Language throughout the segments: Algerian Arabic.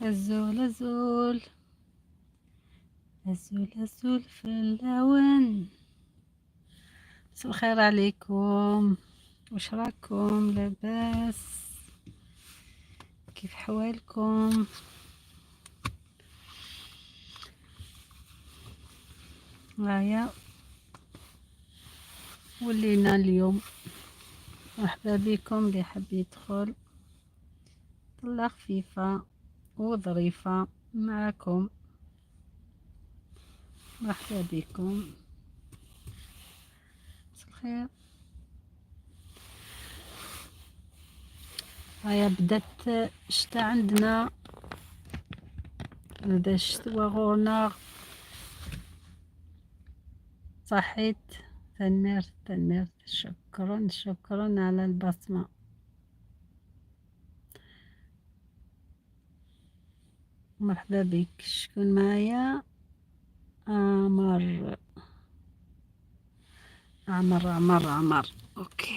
أزول أزول أزول أزول في اللون. مساء الخير عليكم، وش راكم؟ لاباس؟ كيف حوالكم؟ هيا ولينا اليوم. مرحبا بكم اللي حاب يدخل. طلة خفيفة وظريفة معكم، مرحبا بكم. مساء الخير. هيا بدات الشتا عندنا، بدا الشتوى غورنا. صحيت تنمرت تنمرت، شكرا شكرا على البصمة. مرحبا بك. شكون معايا؟ عمر عمر عمر عمر. OK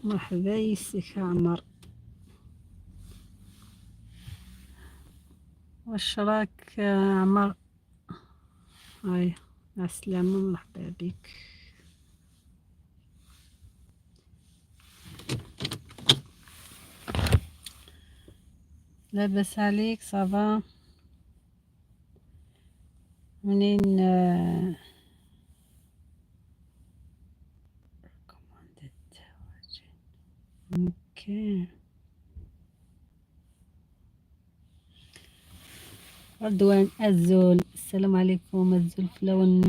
مرحبا يسك عمر، واش راك عمر؟ هاي مع السلامة، مرحبا بك. لاباس عليك؟ ça va؟ منين؟ OK رضوان الزول، السلام عليكم. الزول فلون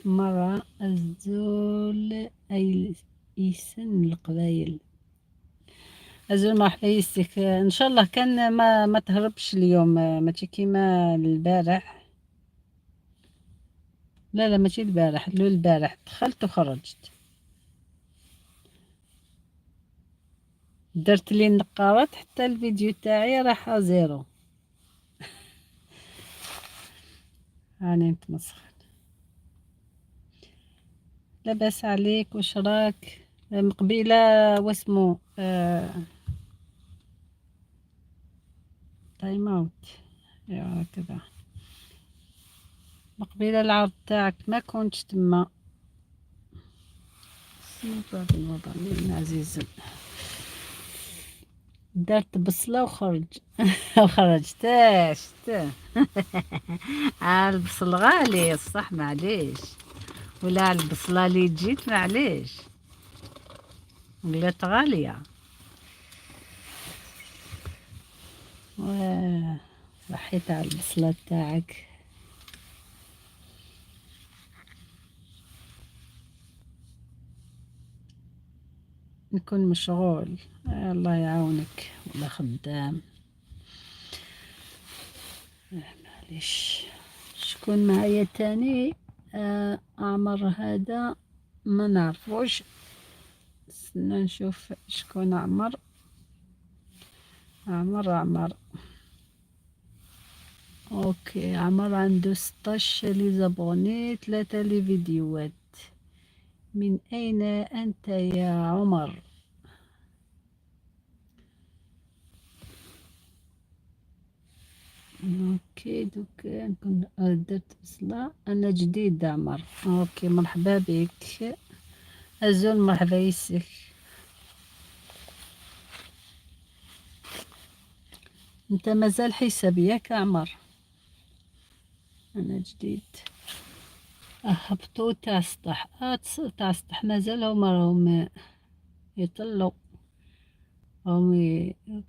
مرة الزول أي يسن القبايل. الزول مرحبا يسك. ان شاء الله كان ما تهربش اليوم، ماشي كيما البارح. لا لا ماشي البارح، لو البارح دخلت وخرجت، درت لي النقارات حتى الفيديو تاعي راح zéro. راني نتمسخر. لاباس عليك؟ واش راك؟ مقبيله واسمو time out يا هكذا. مقبيله العرض تاعك ما كنتش تما. عزيز درت بصلة وخرج وخرجت. شت البصل غالي صح، معليش، ولا البصلة اللي جيت معليش ولات غالية. صحيت على البصلة تاعك. نكون مشغول، الله يعاونك ولا خدام. معليش. شكون معايا تاني؟ عمر هذا ما نعرفوش، استنى نشوف شكون عمر. عمر عمر OK عمر عنده 16 les abonnés، 3 les فيديوهات. من اين انت يا عمر؟ OK دوك نكون درت بصلة. انا جديد عمر. OK مرحبا بك ازول، مرحبا يسك. انت مازال حساب ياك عمر؟ انا جديد. هبطوا تاع السطح، تاع السطح مازال هما راهم يطلوا، راهم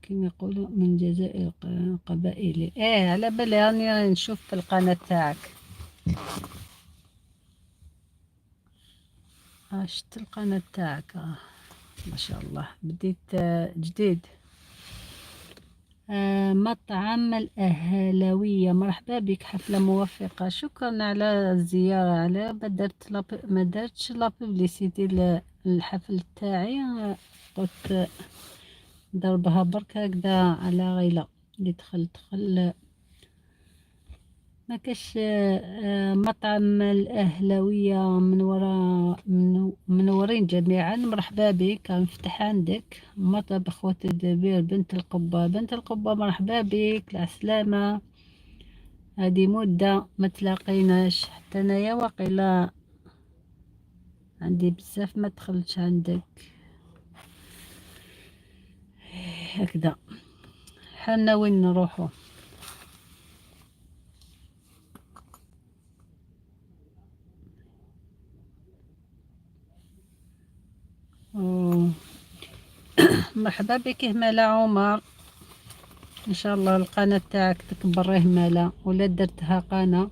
كيما يقولوا من الجزائر قبائلي. ايه على بالي، راني نشوف في القناة تاعك. شفت القناة تاعك، ما شاء الله بديت جديد. مطعم الأهلاوية، مرحبا بك، حفلة موفقة. شكرا على الزيارة. على ما درت ما درتش la publicité للحفل تاعي، قلت ضربها برك هكذا على غيلة، اللي دخل دخل. ما كاش. مطعم الأهلاوية من وراء منورين جميعا، مرحبا بك، نفتح عندك مطبخ وتدابير بنت القبة. بنت القبة مرحبا بك، العسلامة. هذه مدة ما تلاقيناش، حتى انايا واقيلا عندي بزاف ما دخلتش عندك. هكذا حنا وين نروحو؟ مرحبا بك همالة عمر، ان شاء الله القناة تاعك تكبر همالة ولا درتها قناة.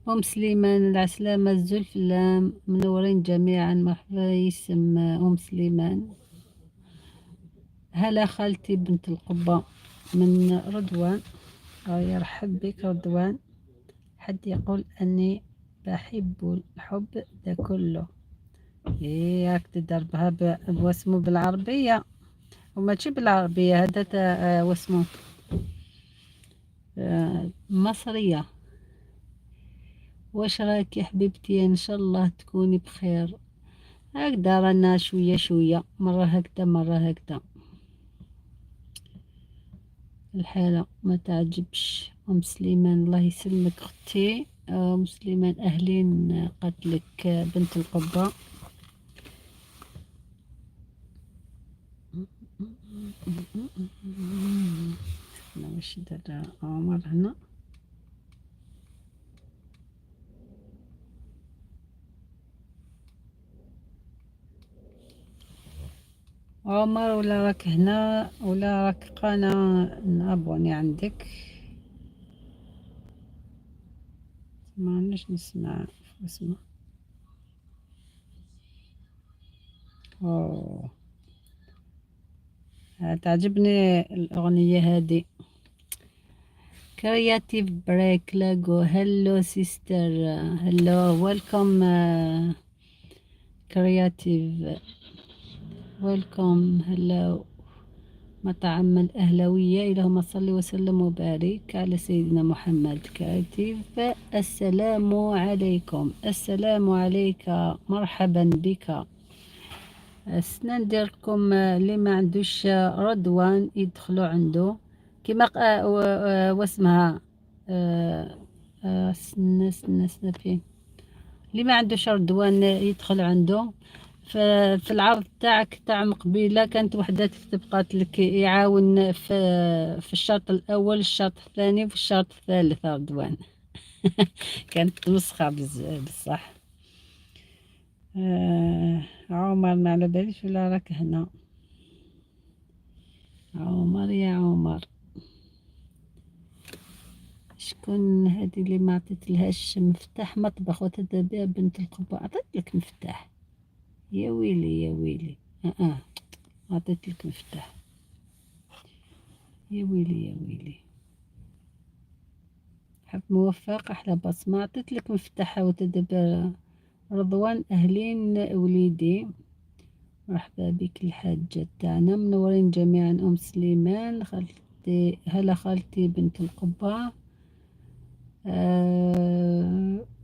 ام سليمان العسلامة الزلفلام، منورين جميعا، مرحبا يسم ام سليمان. هلا خالتي بنت القبة من رضوان، يرحب بك رضوان. حد يقول اني بحب الحب ده كله، ايه راك تضربها بواسمو بالعربية، وماشي بالعربية هذا واسمو مصرية. واش راكي حبيبتي؟ ان شاء الله تكوني بخير. هكذا رانا شوية شوية، مرة هكذا مرة هكذا، الحالة ما تعجبش. ام سليمان الله يسلمك اختي ام سليمان، اهلين قتلك بنت القبة. واش دار عمر هنا؟ عمر ولا راك هنا ولا راك قناة نابوني عندك؟ ما نسمع اسمه. أوه. تعجبني الأغنية هذه. Creative Break لاجو، hello sister، hello welcome creative welcome hello. مطعم الأهلوية، اللهم صل وسلم وبارك على سيدنا محمد. Creative، السلام عليكم. السلام عليك، مرحبا بك. السنة نديركم اللي ما عندوش رضوان يدخلوا عنده كما واسمها سنة سنة سنة فين اللي ما عندوش رضوان يدخل عنده. في العرض تاعك تاع مقبيله كانت وحده تكتب قالت لك يعاون في الشرط الاول، الشرط الثاني، وفي الشرط الثالث رضوان. كانت مسخه بصح. عمر ما على باليش ولا راك هنا. عمر يا عمر، شكون هذه اللي ما عطيتلهاش مفتاح مطبخ وتدابير بنت القبة؟ عطيت لك مفتاح، يا ويلي يا ويلي. عطيت لك مفتاح، يا ويلي يا ويلي. حب موفق، احلى بصمة. عطيت لك مفتاح وتدابير رضوان. اهلين وليدي، مرحبا بك الحاجة تاعنا، منورين جميعا. ام سليمان خالتي، هلا خالتي بنت القبة.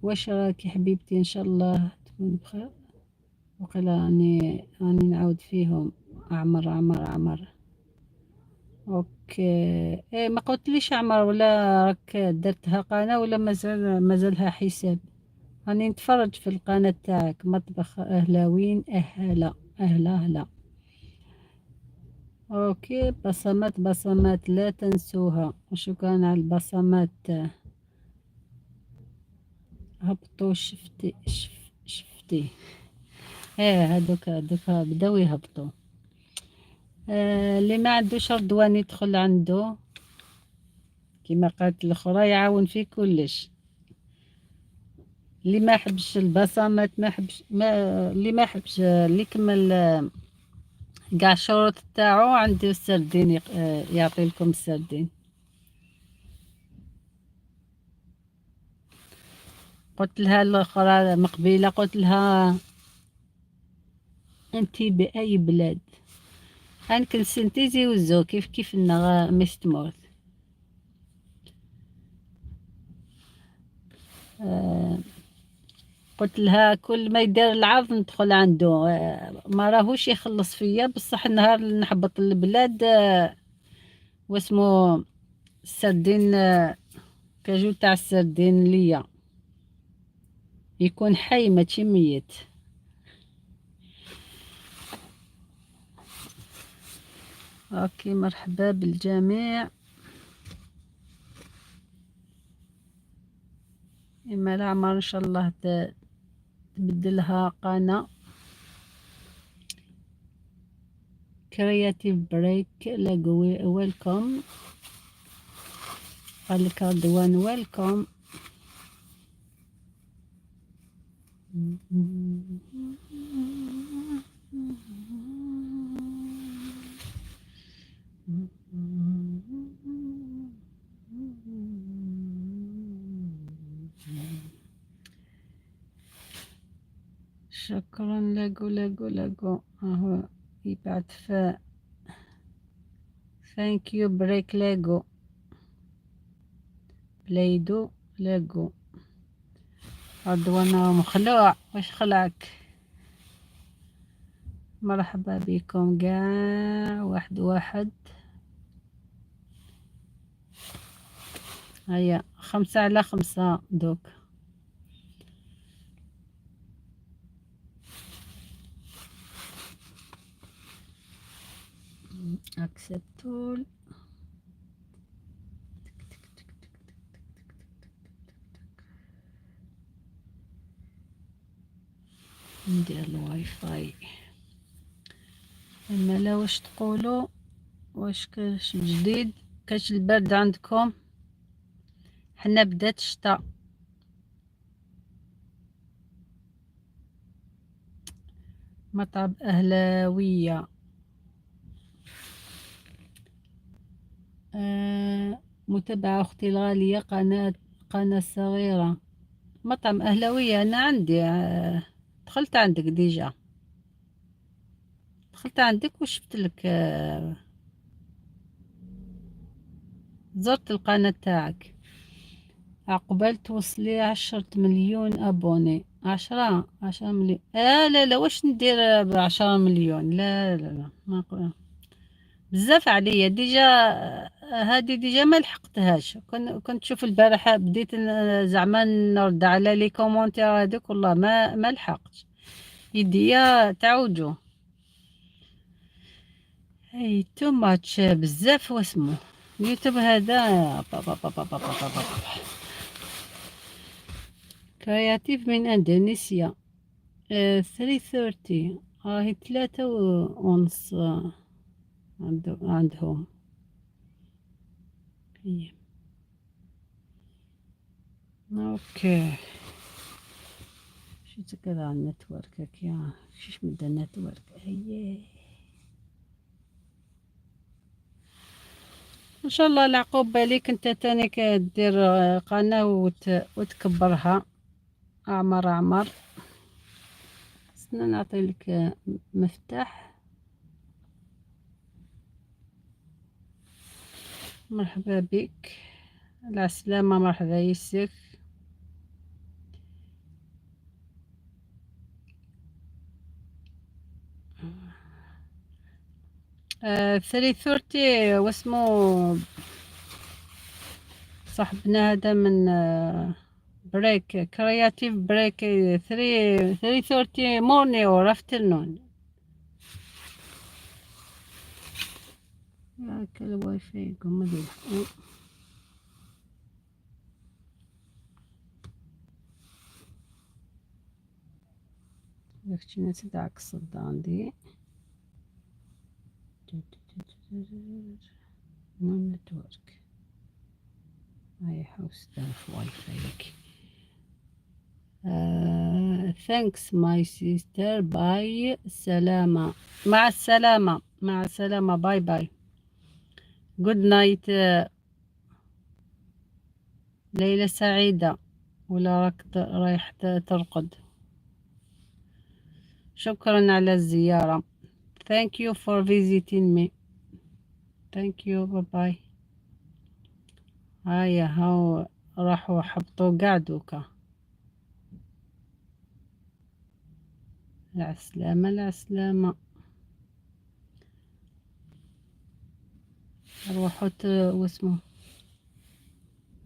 واش راكي حبيبتي؟ ان شاء الله تكون بخير. وقيلا راني نعاود فيهم. عمر عمر عمر، okay. ايه ما قلتليش عمر ولا راك درتها قناة ولا مازالها حساب؟ راني نتفرج في القناة تاعك مطبخ أهلاوين. أهلا أهلا أهلا. okay، بصمات بصمات لا تنسوها، وشكرا على البصمات. هبطوا شفتي شفتي ايه هادوك بداو يهبطوا. اللي ما عندوش رضوان يدخل عنده كما قالت الاخرى، يعاون في كلش. اللي ما حبش البصمات، ما حبش، ما اللي ما حبش، اللي كمل كاع الشروط تاعو عنده السردين، يعطي لكم السردين. قلت لها الاخرى مقبله، قلت لها انت باي بلاد؟ انا سنتيزي وزو كيف كيف لنا مستموت. قلت لها كل ما يدير العرض ندخل عنده. ما راهوش يخلص فيا، بصح النهار اللي نحبط البلاد، واسمو السردين، cajou تاع السردين ليا يكون حي ماشي ميت. okay، مرحبا بالجميع. اما العمر ان شاء الله تبدلها قناة Creative Break لاغو. welcome، قال لك رضوان welcome. شكرا لاغو لاغو لاغو، اهو يبعث في thank you break لاغو بلايدو لاغو. رضوان مخلوع، واش خلعك؟ مرحبا بكم قاع واحد واحد. هيا 4:55 دوك. accept all. تك تك تك تك تك تك تك تك تك. ندير الواي فاي. اما لا، واش تقولوا؟ واش كاش جديد؟ كاش البرد عندكم؟ حنا بدات الشتاء. مطعم أهلاوية. متابعة أختي الغالية، قناة صغيرة مطعم أهلاوية. أنا عندي، دخلت عندك déjà، دخلت عندك وشفت لك، زرت القناة تاعك. عقبال توصلي 10 مليون abonnés. 10 مليون؟ لا لا، واش ندير ب10 مليون؟ لا لا لا، ما بزاف عليا déjà. هادي déjà ما لحقتهاش. كنت تشوف البارحة بديت زعما نرد على les commentaires هذوك، والله ما لحقتش، يديا تعوجو. هاي too much، بزاف. واسمو اليوتيوب هذا با با با با با با با با. كرياتيف من اندونيسيا. 3:30، راهي 3:30 عندهم هي. okay، شو كذا على ال network يا شيش مدى ال network. هي ان شاء الله العقوبة ليك انت تاني دير قناة وتكبرها. اعمر اعمر، استنى نعطي لك مفتاح. مرحبا بك، العسلامة، مرحبا يسك. 3:30. واسمو صاحبنا هذا من break creative break 3:30 morning or afternoon. ياك الواي فاي قوم. داكشي تدعك الصدى عندي no network. هاي حوس في واي فاي. thanks my sister، bye، سلامة، مع السلامة، مع السلامة، bye bye، good night، ليلة سعيدة ولا راك رايح ترقد؟ شكرا على الزيارة. thank you for visiting me، thank you، bye bye. هيا هاو راحوا حبطوا قاع دوكا. العسلامة العسلامة. روحوا واسمو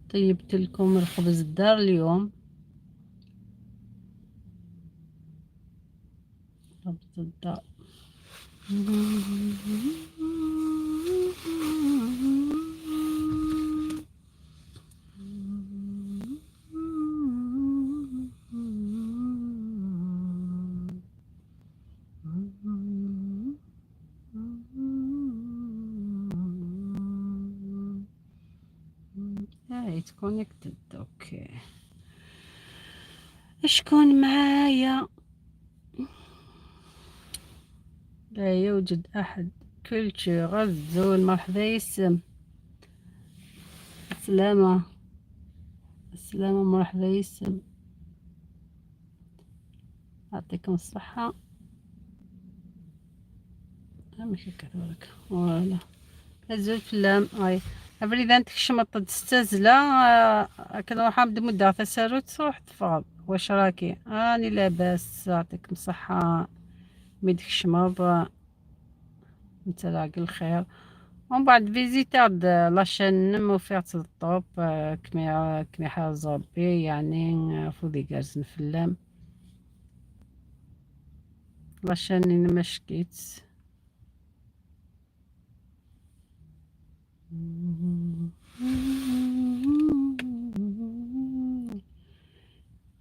طيبت لكم الخبز الدار اليوم، خبز الدار. It's connected. okay، شكون معايا؟ لا يوجد احد. كلشي غزول. مرحبا يسم، السلامة السلامة، مرحبا يسم، يعطيكم الصحة. ماشي كذلك voilà azul fell-am. هاي أبريد تكشمط تستازلة كنروح عند مدة تساروت تروح تفغض. واش راكي؟ راني لاباس، يعطيكم الصحة. مي تكشمط انت لاقي الخير. ومن بعد visiter la chaîne نمو فيها الطوب كمي حاز ربي، يعني فوذي جالسين fell-am la chaîne ما شكيت.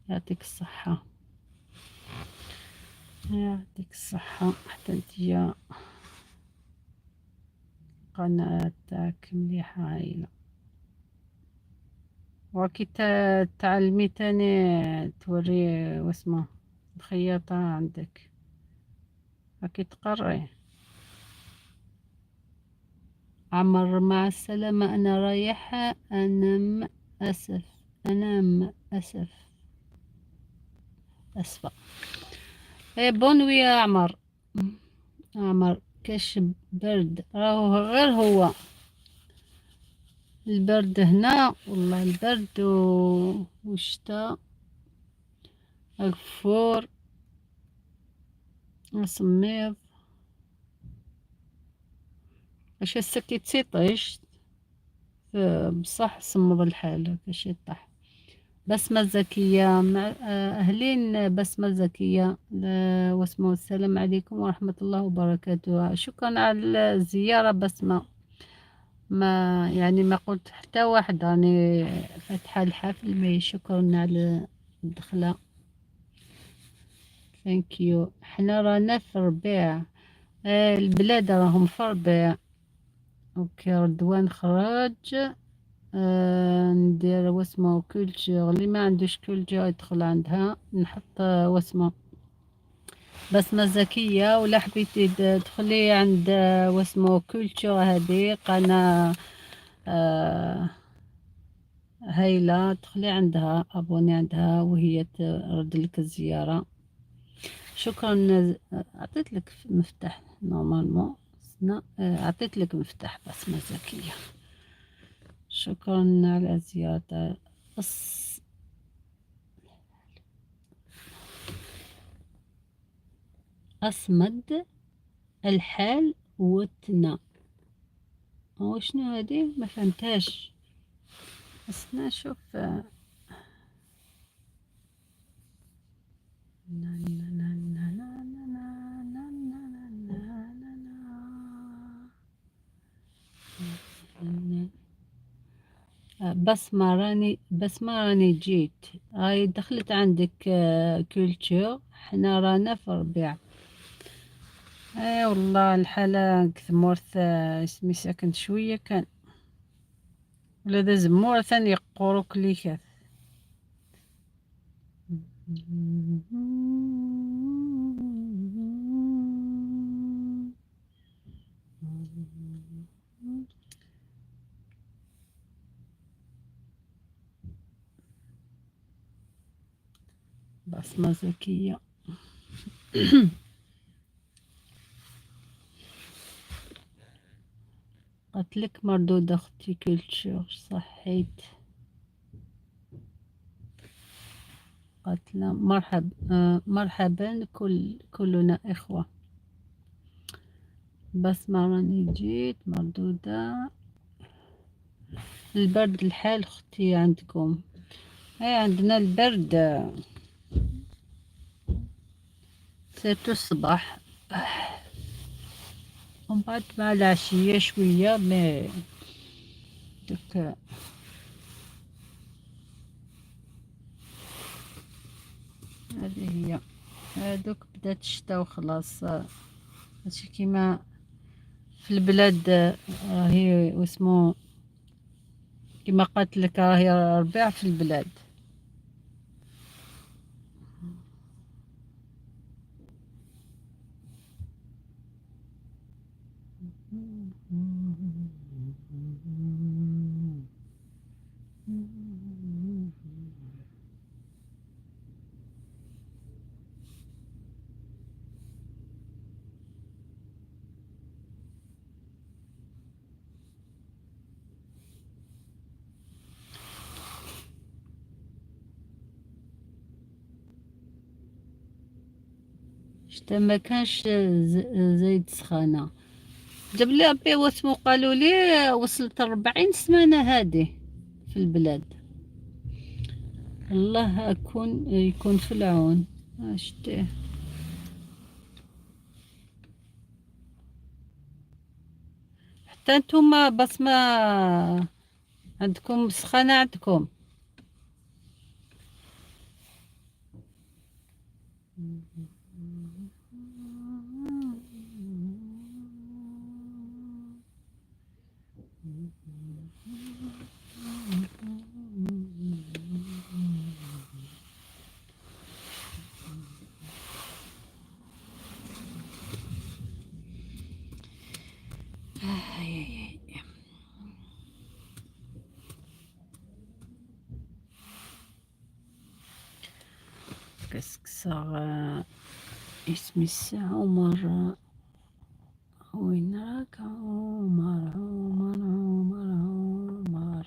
يعطيك الصحة، يعطيك الصحة. حتى انتيا القناة تاعك مليحة هايلة، وكي تعلمي تاني توري واسمه الخياطة عندك، راكي تقري. عمر مع السلامة، أنا رايحة أنام، أسف أنام، أسف أسفة. إيه bonne nuit يا عمر. عمر كاش برد، راهو غير هو البرد هنا والله، البرد والشتاء الفور السميض. اش السكي تسيطيش بصح صمد الحال كاش يطيح. بسمة زكية مع أهلين بسمة زكية، واسمه السلام عليكم ورحمة الله وبركاته. شكرا على الزيارة بسمة، ما يعني ما قلت حتى واحد، راني فاتحة الحفل، mais شكرا على الدخلة، thank you. حنا رانا في الربيع، البلاد راهم في الربيع. okay رضوان خرج. ندير واسمو culture، اللي ما عندوش culture يدخل عندها. نحط واسمو بسمة زكية، ولا حبيتي تدخلي عند واسمو culture، هذه قناة هايلة، تدخلي عندها abonner عندها وهي ترد لك الزيارة. شكرا، عطيت لك مفتاح normalement، عطيت لك مفتاح بسمة زكية. شكرا على الزيارة. أصمد الحال وتنا، وشنو هذه؟ ما فهمتهاش. بس نشوف. نا نا نا نا نا نا نا نا نا نا نا نا. بسمة راني، بسمة راني جيت، هاي دخلت عندك culture. حنا رانا في الربيع. اي والله الحالة كثمورث اسمي ساكن شوية كان ولا ذا زمور ثاني يقورو كليكات. بصمة زكية. قتلك مردودة اختي culture، صحيت. قالت لنا مرحب، مرحبا، كلنا إخوة. بسمة راني جيت مردودة. البرد الحال اختي عندكم؟ ايه عندنا البرد surtout الصباح، ومن بعد مع العشية شوية، mais دوك هذه هي. دوك بدات الشتا وخلاص. ماشي كيما في البلاد راهي واسمو، كيما قالت لك راهي ربيع في البلاد. شتا ما كانش زايد سخانة. جاب لي ربي واسمو، قالوا لي وصلت 40 سمانة هادي في البلاد. الله يكون في العون. شتي حتى نتوما بسمة عندكم سخانة عندكم. كسكسة اسمي عمر، وين راك عمر؟ عمر عمر عمر.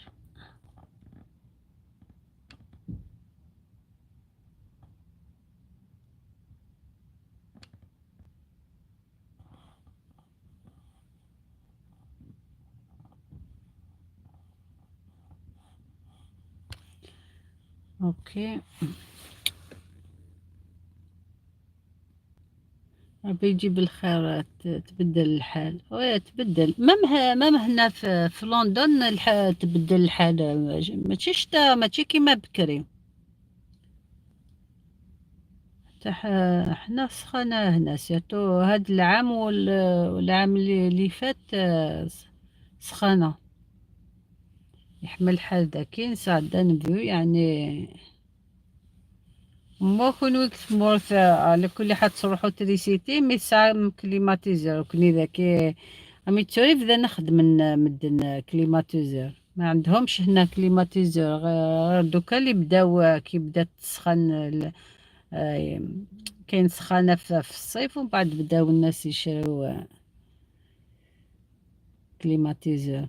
OK، ربي يجيب الخير. تبدل الحال، oui تبدل. même هنا في لندن تبدل الحال، ماشي شتا، ماشي كيما بكري. حتى حنا سخانة هنا، surtout هاد العام والعام اللي فات، سخانة. يحمل الحال داكين ساعة فيو يعني مو كون وقت مورث. على كل حال تروحو تريسيتي mais ساعة climatiseur كني ذاك امي توري بدا نخدم مدن climatiseur. ما عندهمش هنا climatiseur، غير دوكا اللي بداو كي بدات تسخن كاين سخانة في الصيف، ومن بعد بداو الناس يشريو climatiseur.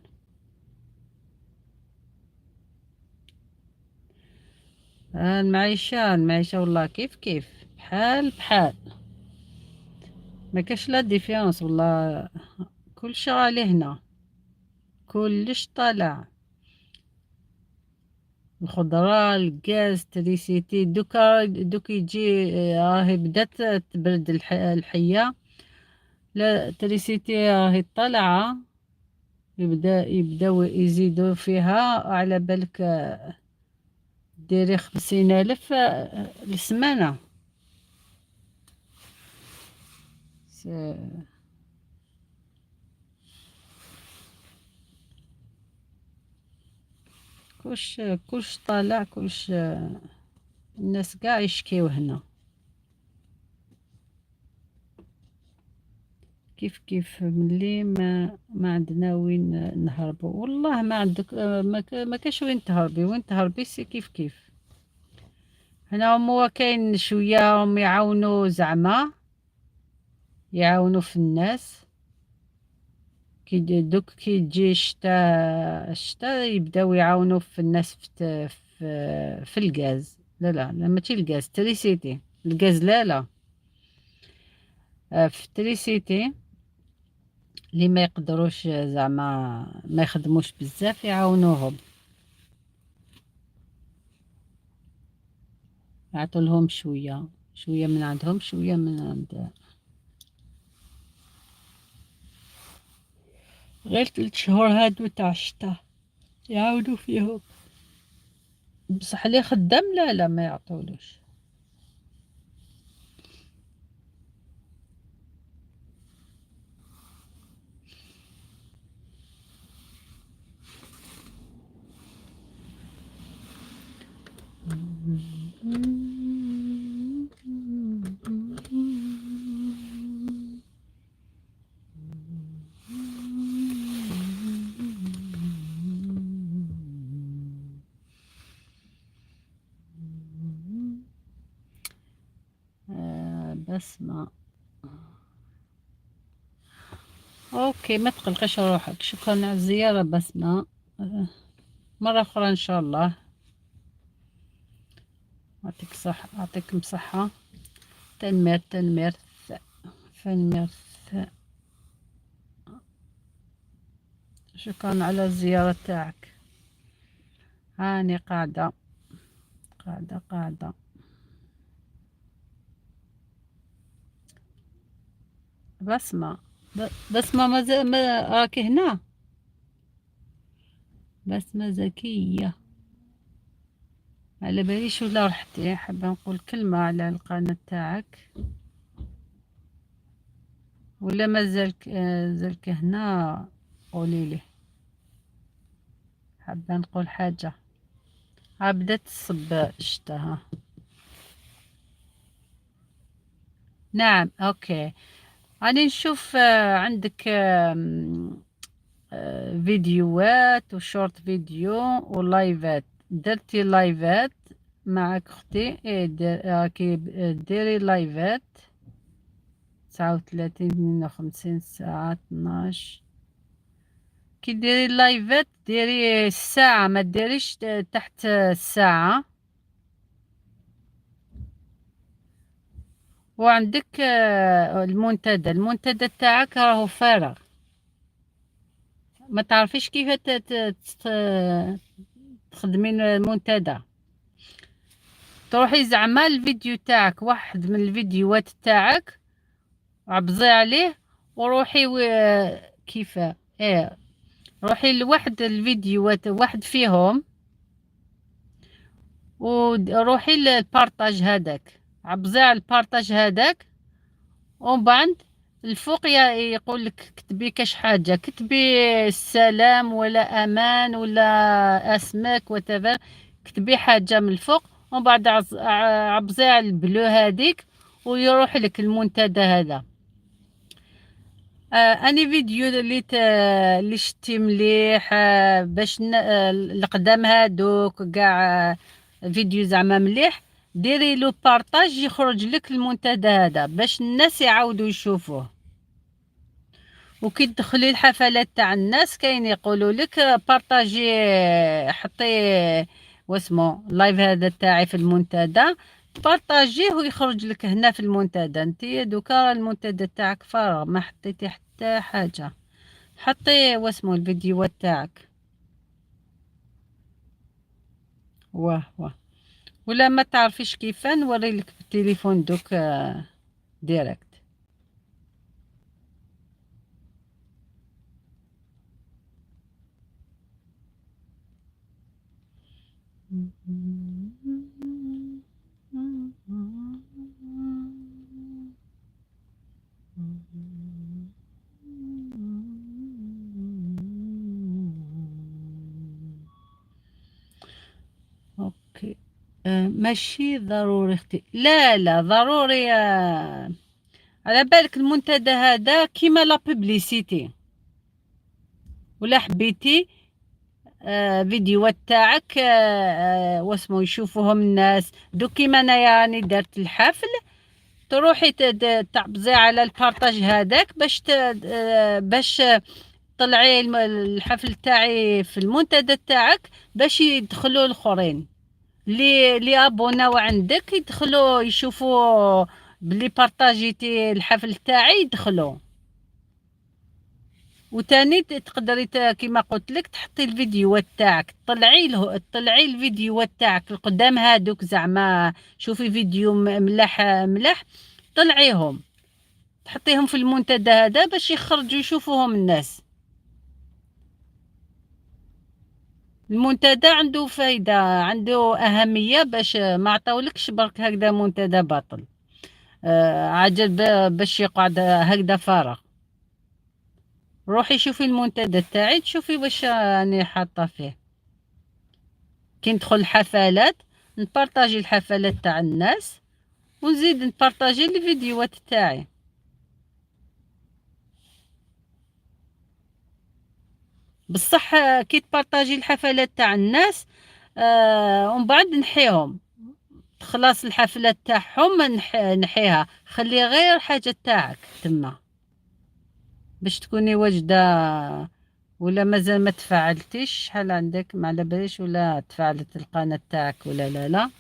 المعيشة والله كيف كيف، بحال بحال، ما كاش la différence والله. كلشي غالي هنا، كلش طالع، الخضرة، الغاز، تريسيتي. دوكا دوك يجي راهي بدات تبرد الحية، لا تريسيتي راهي طالعة، يبداو يزيدو فيها. على بالك ديري 50,000 السمانة. كلش طالع، كلش الناس قاع يشكيو هنا كيف كيف. ملي ما عندنا وين نهربوا، والله ما عندك، ما كاش وين تهربي، وين تهربي c'est كيف كيف. هنا هما كاين شويه هم يعاونوا، زعما يعاونوا في الناس. كي دوك كي تجي الشتا يبداو يعاونوا في الناس في الغاز. لا لا لا، ماشي الغاز، تريسيتي. الغاز لا لا، في تريسيتي اللي ما يقدروش زعما ما يخدموش بزاف يعاونوهم، يعطوا لهم شوية شوية من عندهم، شوية من عند غير 3 شهور هادو تاع الشتا يعاونوا فيهم. بصح اللي خدام لا لا ما يعطولوش. بسمة، OK ما تقلقيش روحك، شكرا على الزيارة بسمة، مرة أخرى إن شاء الله. يعطيك صح، يعطيكم صحة. تنمير تنمير فنمير، شكرا على الزيارة تاعك. هاني قاعدة قاعدة قاعدة. بسمة، بسمة ما راكي هنا؟ بسمة زكية، على باليش ولا رحتي. حابة نقول كلمة على القناة تاعك ولا مازالك زالك هنا؟ قولي لي، حابة نقول حاجة. ها بدات تصب الشتا. ها نعم OK، راني نشوف عندك فيديوهات و short vidéo ولايفات. درتي لايفات معك اختي؟ ايه راكي ديري لايفات 39 52 ساعة 12. كي ديري لايفات ديري الساعة، ما ديريش تحت الساعة. وعندك المنتدى، المنتدى تاعك راهو فارغ، ما تعرفيش كيف تخدمي المنتدى. تروحي زعما الفيديو تاعك، واحد من الفيديوهات تاعك عبزي عليه وروحي كيف ايه، روحي لواحد الفيديوهات واحد فيهم وروحي لل partage هذاك، عبزي على ال partage هذاك، ومن بعد الفوق يقول لك كتبي كاش حاجة، كتبي السلام ولا امان ولا اسمك وتفر، كتبي حاجة من الفوق، ومن بعد عبزي على ال bleu هذيك ويروح لك المنتدى هذا. اني فيديو اللي شتي مليح، باش القدام هادوك كاع، فيديو زعما مليح، ديري له partage يخرج لك المنتدى هذا باش الناس يعاودوا يشوفوه. وكي تدخلي الحفلات تاع الناس كاين يقولوا لك partager، حطي واسمو ال live هذا تاعي في المنتدى، بارطاجيه ويخرج لك هنا في المنتدى. انت دوكا المنتدى تاعك فارغ، ما حطيتي حتى حاجة. حطي واسمو الفيديوهات تاعك، واه واه. ولا ما تعرفيش كيف نوري لك بالتليفون دوك direct. OK ماشي ضروري اختي، لا لا ضروري. على بالك المنتدى هذا كيما la publicité، ولا حبيتي فيديوهات تاعك واسمو يشوفوهم الناس. دوك كيما انايا راني درت الحفل، تروحي تعبزي على ال partage هذاك باش طلعي الحفل تاعي في المنتدى تاعك باش يدخلوا الاخرين. اللي abonnaو عندك يدخلوا يشوفوا بلي partagيتي الحفل تاعي يدخلوا. وتاني تقدري كيما قلت لك تحطي الفيديوهات تاعك، تطلعي له، تطلعي الفيديوهات تاعك القدام هادوك، زعما شوفي فيديو ملاح ملاح طلعيهم تحطيهم في المنتدى هذا باش يخرجوا يشوفوهم الناس. المنتدى عنده فايدة، عنده أهمية، باش ما عطاولكش برك هكذا منتدى باطل، عجل باش يقعد هكذا فارغ. روحي شوفي المنتدى تاعي تشوفي واش راني حاطه فيه. كي ندخل الحفلات ن partager الحفلات تاع الناس ونزيد ن partager الفيديوهات تاعي. بصح كي ت partager الحفلات تاع الناس ومن بعد نحيهم، خلاص الحفلات تاعهم نحيها، خلي غير حاجة تاعك تما باش تكوني واجدة. ولا مازال ما تفاعلتيش، شحال عندك ما على باليش ولا تفاعلت القناة تاعك ولا لا. لا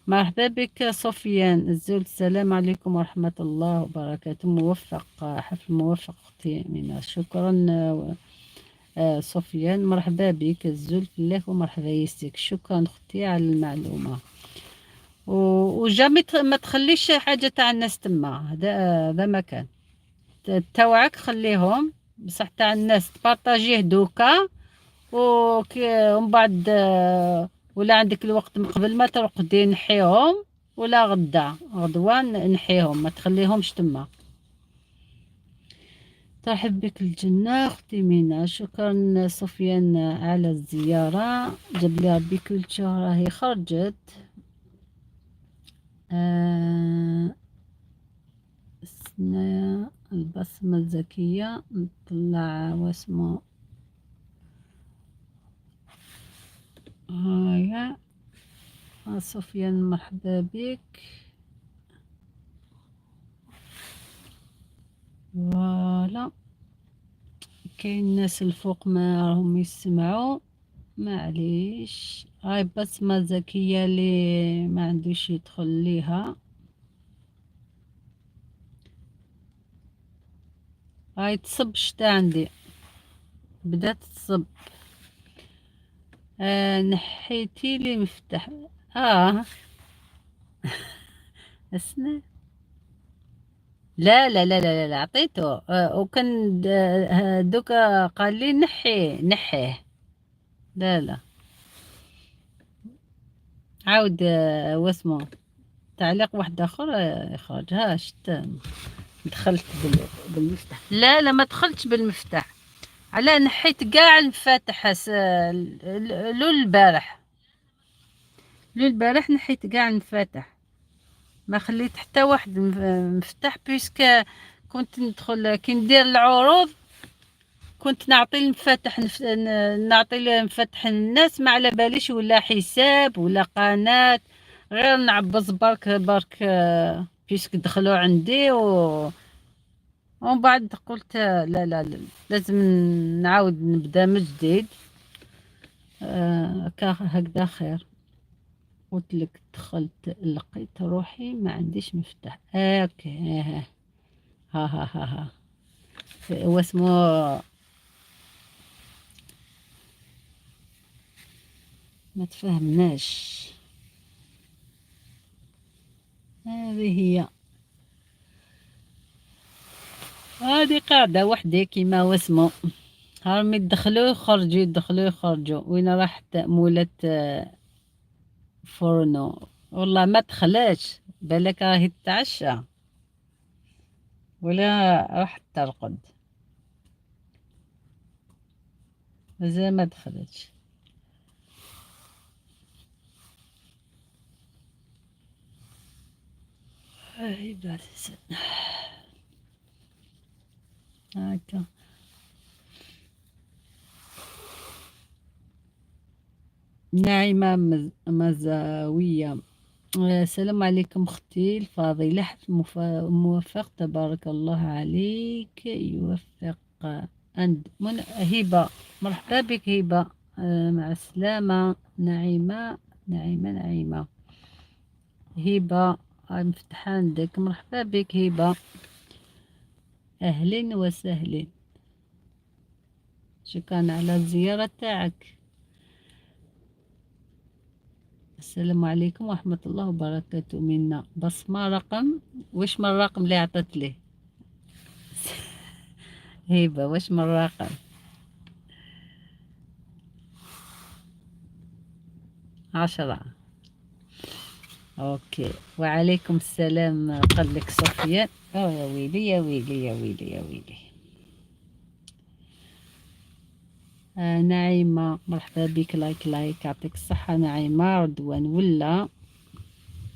مرحبا بك سفيان الزول، السلام عليكم ورحمة الله وبركاته. موفق، حفل موفق اختي مينا، شكرا سفيان، مرحبا بك الزول في الله ومرحبا يسيك، شكرا اختي على المعلومة. و jamais ما تخليش حاجة تاع الناس تما، هذا ما كان تاوعك خليهم، بصح تاع الناس ت partagerيه دوكا، ومن بعد ولا عندك الوقت من قبل ما ترقدي نحيهم، ولا غدا غدوة نحيهم، ما تخليهمش تما. ترحب بك الجنة أختي مينا، شكرا سفيان على الزيارة. جاب لي ربي كل راهي خرجت. البصمة الذكية نطلع واسمو هايا. سفيان مرحبا بك. voilà كاين الناس الفوق ما راهم يسمعوا، معليش. هاي بصمة ذكية اللي ما عندوش يدخل ليها. هاي تصب الشتا عندي، بدات تصب. نحيتي لي مفتاح. اسنى. لا لا لا لا لا عطيته. وكان دوكا قال لي نحي نحيه. لا لا عاود واسمو تعليق واحد اخر يخرج. ها شت دخلت بالمفتاح. لا لا ما دخلتش بالمفتاح، على نحيت كاع المفاتح لول البارح، لول البارح نحيت كاع المفاتح، ما خليت حتى واحد مفتاح، puisque كنت ندخل كي ندير العروض كنت نعطي المفاتح، نعطي المفاتح للناس، ما على باليش ولا حساب ولا قناة، غير نعبز برك برك puisque دخلوا عندي. ومن بعد قلت لا لا لا لازم نعاود نبدا من جديد. هكذا خير. قلت لك دخلت لقيت روحي ما عنديش مفتاح. OK ها ها ها ها ها واسمو ما تفهمناش. هذه هي، هذه قاعدة وحدي كيما واسمو، هارمي يدخلوا يخرجوا يدخلوا يخرجوا. وين راحت مولات فرنو؟ والله ما دخلتش، بالك راهي تتعشى ولا راحت ترقد، مازال ما دخلتش. هاي بس هكا. ناعمة مزاوية، السلام عليكم اختي الفاضلة، حفل موفق تبارك الله عليك، يوفق عند من هبة. مرحبا بك هبة، مع السلامة. نعيمة نعيمة نعيمة هبة مفتحة عندك، مرحبا بك هبة، أهلين وسهلين، شكرا على الزيارة تاعك. السلام عليكم ورحمة الله وبركاته. منا بصمة رقم، واش من الرقم اللي عطت لي هبة؟ واش من الرقم؟ 10. OK وعليكم السلام. قال لك سفيان، أو يا ويلي يا ويلي يا ويلي يا ويلي. نعيمة مرحبا بك، like like، يعطيك الصحة نعيمة. رضوان ولا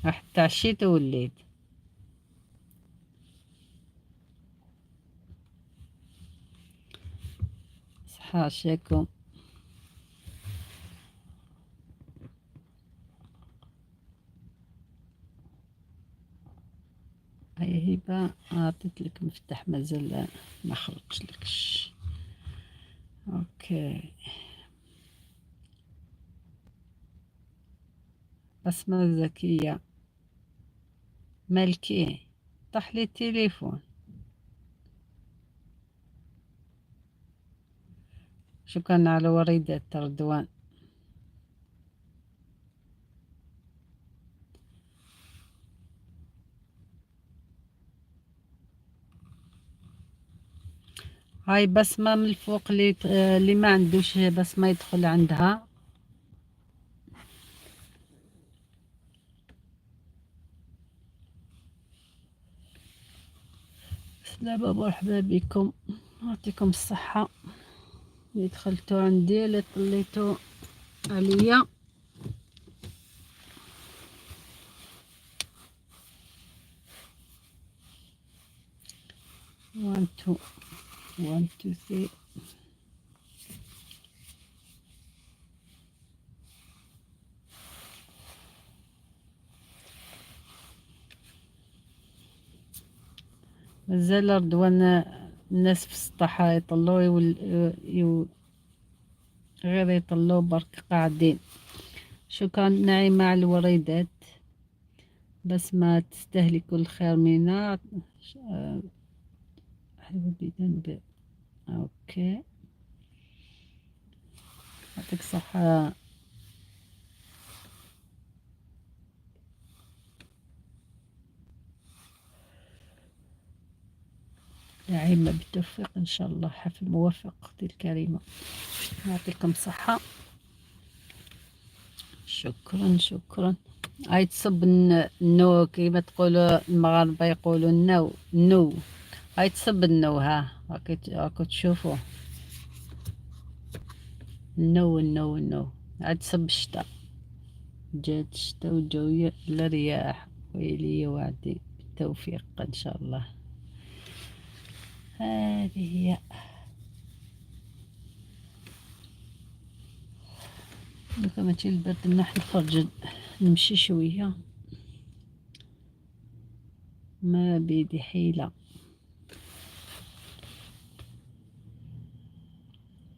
راح تعشيت ووليت. صحة عشاكم. هاي هبة عطيت لك مفتاح مازال ما خرجش لكش. OK بسمة زكية مالكي طاح لي التليفون. شكرا على وريدة رضوان. هاي بسمة من الفوق اللي ما عندوش بسمة يدخل عندها. سلامة مرحبا بكم، يعطيكم الصحة اللي دخلتوا عندي اللي طليتوا عليا. 1 2 1 2 3. مازال رضوان الناس في السطح يطلوا غير يطلوا برك قاعدين. شكرا نعيمة على الوريدات، بس ما تستاهلي كل خير مينا. حبيبي ذنب. OK يعطيك الصحة. نعيمة بالتوفيق إن شاء الله، حفل موفق أختي الكريمة، يعطيكم صحة. شكرا شكرا. هاي تصب النو كيما تقولوا المغاربة يقولوا النو نو، هاي تصب النو. ها راكو تشوفوا النو النو النو. هاي تصب الشتا، جات الشتا وجو الرياح. ويلي وعدي بالتوفيق إن شاء الله. هذه هي دوكا ماشي البرد، نروح نخرج نمشي شوية، ما بيدي حيلة.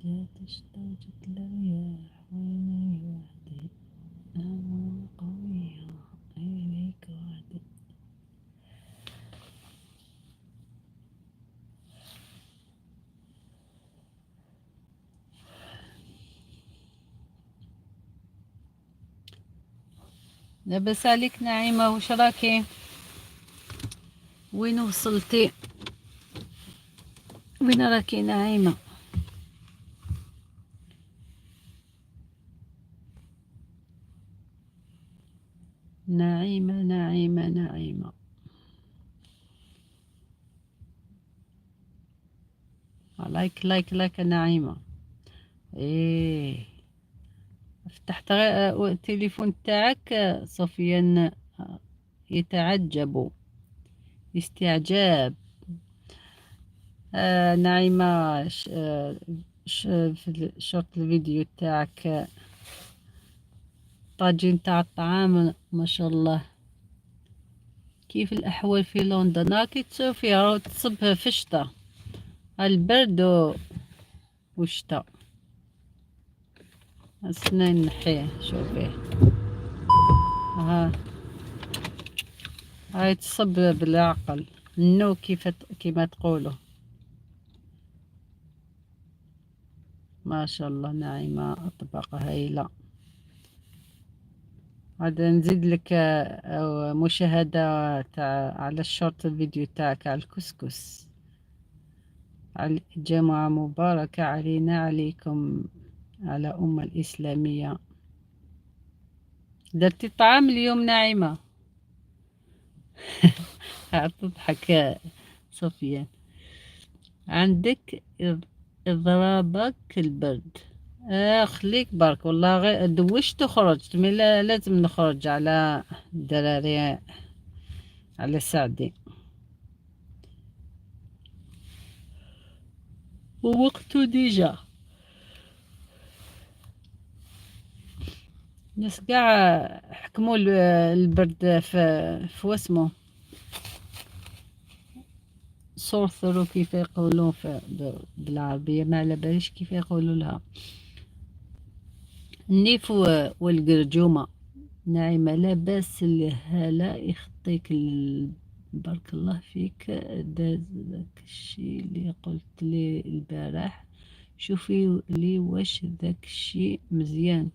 جات الشتا وجات الرياح ويني وحدي أنا قوية إليك وحدي. لاباس عليك نعيمة، واش راكي؟ وين وصلتي؟ وين راكي نعيمة؟ نعيمة نعيمة نعيمة. like like like نعيمة. ايه فتحت التليفون تاعك صفيا يتعجب استعجاب. نعيمة في شرط الفيديو تاعك طاجين تاع الطعام ما شاء الله. كيف الأحوال في لندن؟ راكي تشوفي راهو تصب في الشتا، البرد والشتا. السنين نحيه شوفيه. ها هاي تصب بالعقل النو كيف كيما تقولوا. ما شاء الله ناعمة، أطباق هايلة. هذا نزيد لك مشاهدة تاع على ال short vidéo تاعك على الكسكس. على جمعة مباركة علينا عليكم، على أمة الإسلامية. درتي طعام اليوم ناعمة؟ تضحك صوفيا. عندك اضرابك البرد؟ خليك برك والله، غير دوشت وخرجت، mais لازم نخرج على الدراري على سعدي ووقته déjà. الناس قاع حكموا البرد في واسمو sore throat، كيف يقولون بالعربية ما على باليش كيف يقولوا لها، النيف والقرجومة. نعيمة لاباس؟ الهلا يخطيك، بارك الله فيك. داز ذاك الشي اللي قلت لي البارح، شوفي لي واش ذاك الشي مزيان.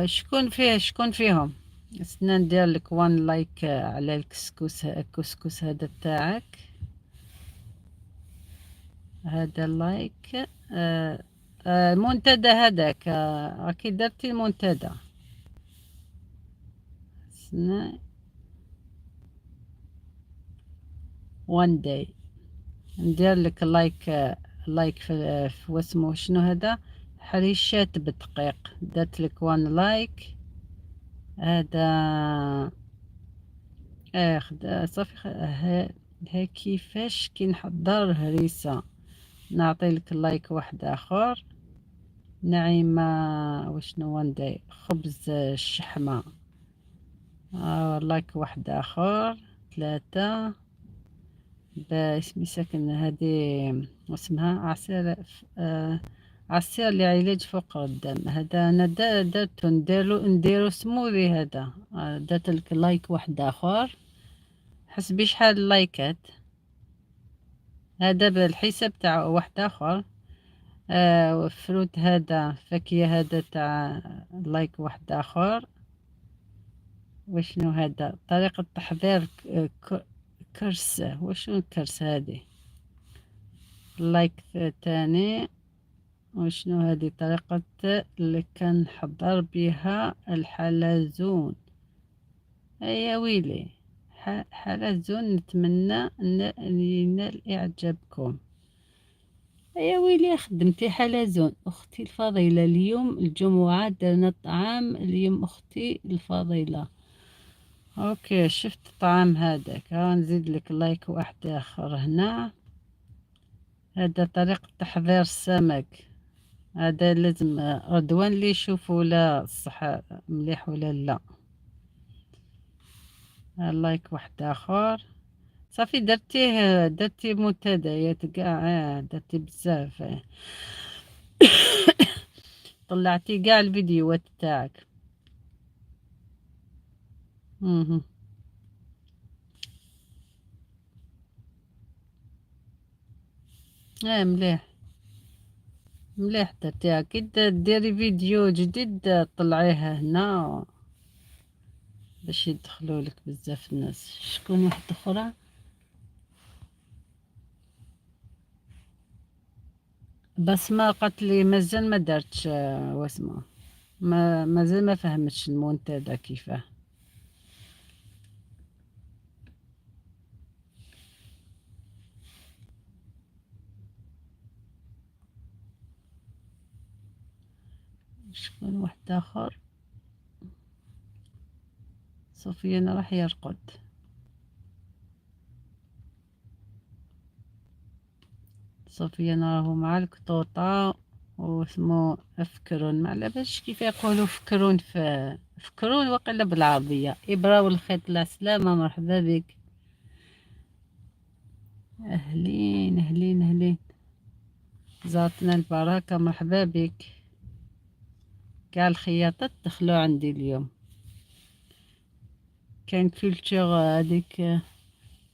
شكون فيه؟ شكون فيهم؟ استنى ندير لك one like على الكسكس، الكسكس هذا تاعك هذا like. المنتدى هذاك، راكي درتي المنتدى. استنى one day ندير لك like، like في واسمو شنو هذا، حريشات بالدقيق، درت لك one like. هذا صافي. ها كيفاش كي نحضر الهريسة، نعطي لك like واحد اخر. نعيمة وشنو one day، خبز الشحمة، like واحد اخر. 3 باسمي ساكن هذه اسمها عصير، عصير لعلاج فقر الدم. هذا انا درتو نديرو سموذي هذا. درت لك like واحد اخر. حسبي شحال اللايكات هذا بالحساب تاع واحد اخر. fruit هذا فاكهة هذا تاع like واحد اخر. وشنو هذا؟ طريقة تحضير كرسة، وشنو الكرسة هذه؟ like تاني. وشنو هذه؟ طريقة اللي كنحضر بها الحلزون. يا ويلي حلزون، نتمنى ان ينال اعجابكم. يا ويلي خدمتي حلزون. اختي الفضيلة اليوم الجمعة درنا الطعام اليوم اختي الفضيلة. okay شفت الطعام هذاك، ها نزيد لك like واحد اخر هنا. هذا طريقة تحضير السمك، هذا لازم رضوان اللي يشوف ولا الصح مليح ولا لا. like واحد اخر. صافي درتيه، درتي منتديات كاع، درتي بزاف، طلعتي كاع الفيديوهات تاعك. مليح مليح درتيها. كي ديري فيديو جديد طلعيها هنا باش يدخلوا لك بزاف الناس. شكون واحدة اخرى؟ بسمة قالت لي مازال ما دارتش، واسمه ما مازال ما فهمتش المنتدى كيفاه. شكون واحد اخر؟ سفيان راح يرقد. سفيان راهو مع القطوطة واسمو افكرون، ما على بالش كيف يقولوا فكرون، في فكرون وقيلا بالعربية. إبرة والخيط العسلامة، مرحبا بك. أهلين أهلين أهلين، زارتنا البركة، مرحبا بك. كاع الخياطات دخلوا عندي اليوم. كاين culture هذيك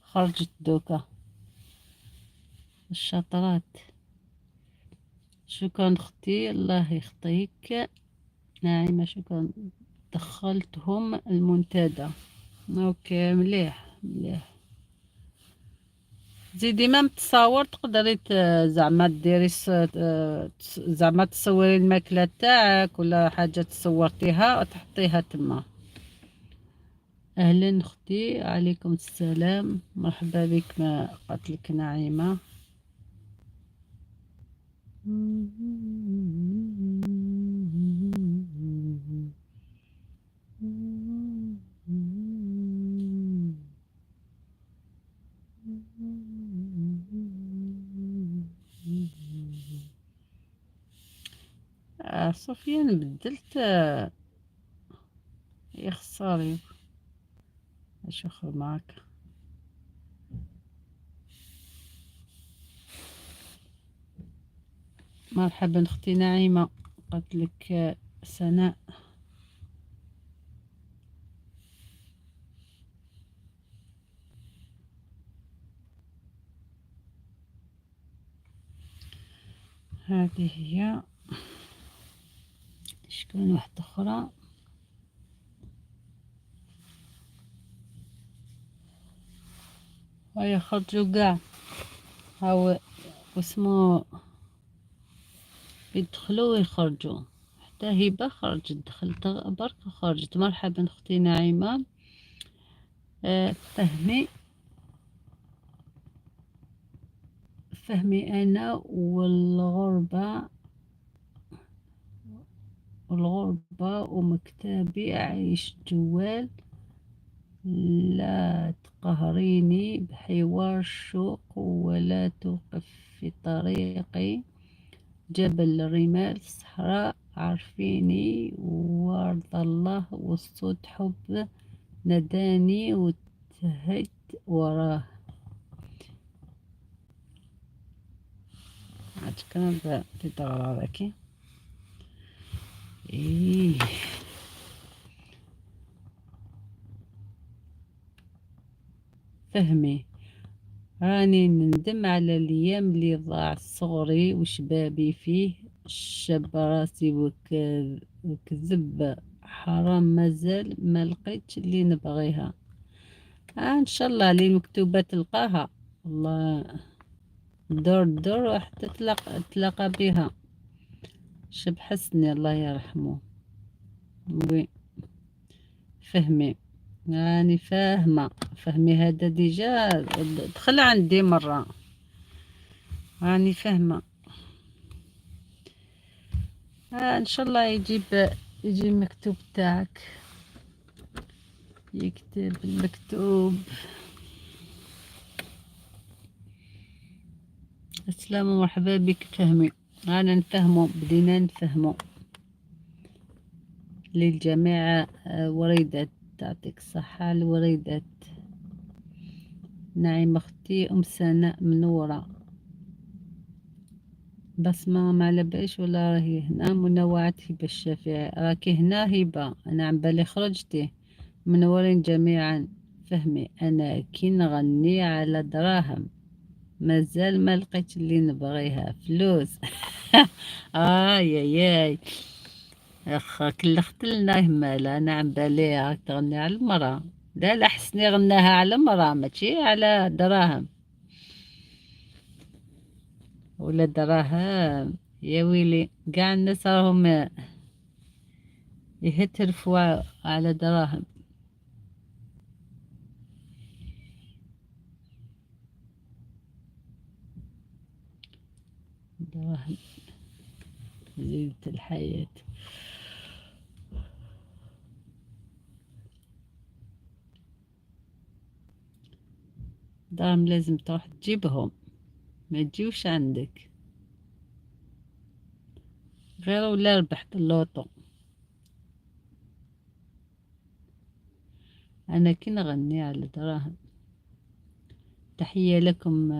خرجت دوكا الشاطرات. شكرا اختي، الله يخطيك ناعمة، شكرا. دخلتهم المنتدى. OK مليح مليح. زيدي même تصاور تقدري زعما ديري زعما تصوري الماكلة تاعك ولا حاجة تصورتيها وتحطيها تما. اهلا اختي، عليكم السلام، مرحبا بك. ما قالت لك نعيمه. سفيان بدلت يا خساري، اشوف معاك. مرحبا اختي نعيمة، قالت لك سناء. هذه هي. شكون واحدة أخرى؟ هيا خرجوا قاع، هاو واسمو يدخلوا ويخرجوا. حتى هبة خرجت، دخلت برك وخرجت. مرحبا اختي نعيمة. فهمي فهمي أنا والغربة، والغربة ومكتبي عايش جوال، لا تقهريني بحوار الشوق ولا توقف في طريقي، جبل الرمال الصحراء عارفيني، وارض الله والصوت حب نداني وتهيت وراه. عاد تتغرى إيه. فهمي راني نندم على الايام اللي ضاع صغري وشبابي فيه، شاب راسي وكذب حرام، مازال ما لقيتش اللي نبغيها. ان شاء الله اللي مكتوبة تلقاها، الله دور دور حتى تلاقى بها. شاب حسني الله يرحمه. oui فهمي راني فاهمة، فهمي هذا déjà دخل عندي مرة، راني فاهمة. ان شاء الله يجي المكتوب تاعك، يكتب المكتوب. السلام ومرحبا بك فهمي. رانا نفهمو، بدينا نفهمو للجميع. وريدات تعطيك الصحة الوريدات. نعيم اختي ام سناء منورة. بسمة ما على باليش ولا راهي هنا. منوعة هبة الشافعي راكي هنا هبة، انا عم بالي خرجتي. منورين جميعا. فهمي انا كي نغني على دراهم مازال ما لقيت اللي نبغيها فلوس. يا ياي اخ كلخت لنا همالة. انا عم بالي راك تغني على المرأة. لا لا حسني غناها على المرأة ماشي على دراهم ولا دراهم. يا ويلي قاع الناس راهم يهترفوا على دراهم. دراهم زينة الحياة. دراهم لازم تروح تجيبهم، ما تجيوش عندك غير ولا ربحت اللوطو. انا كي نغني على دراهم. تحية لكم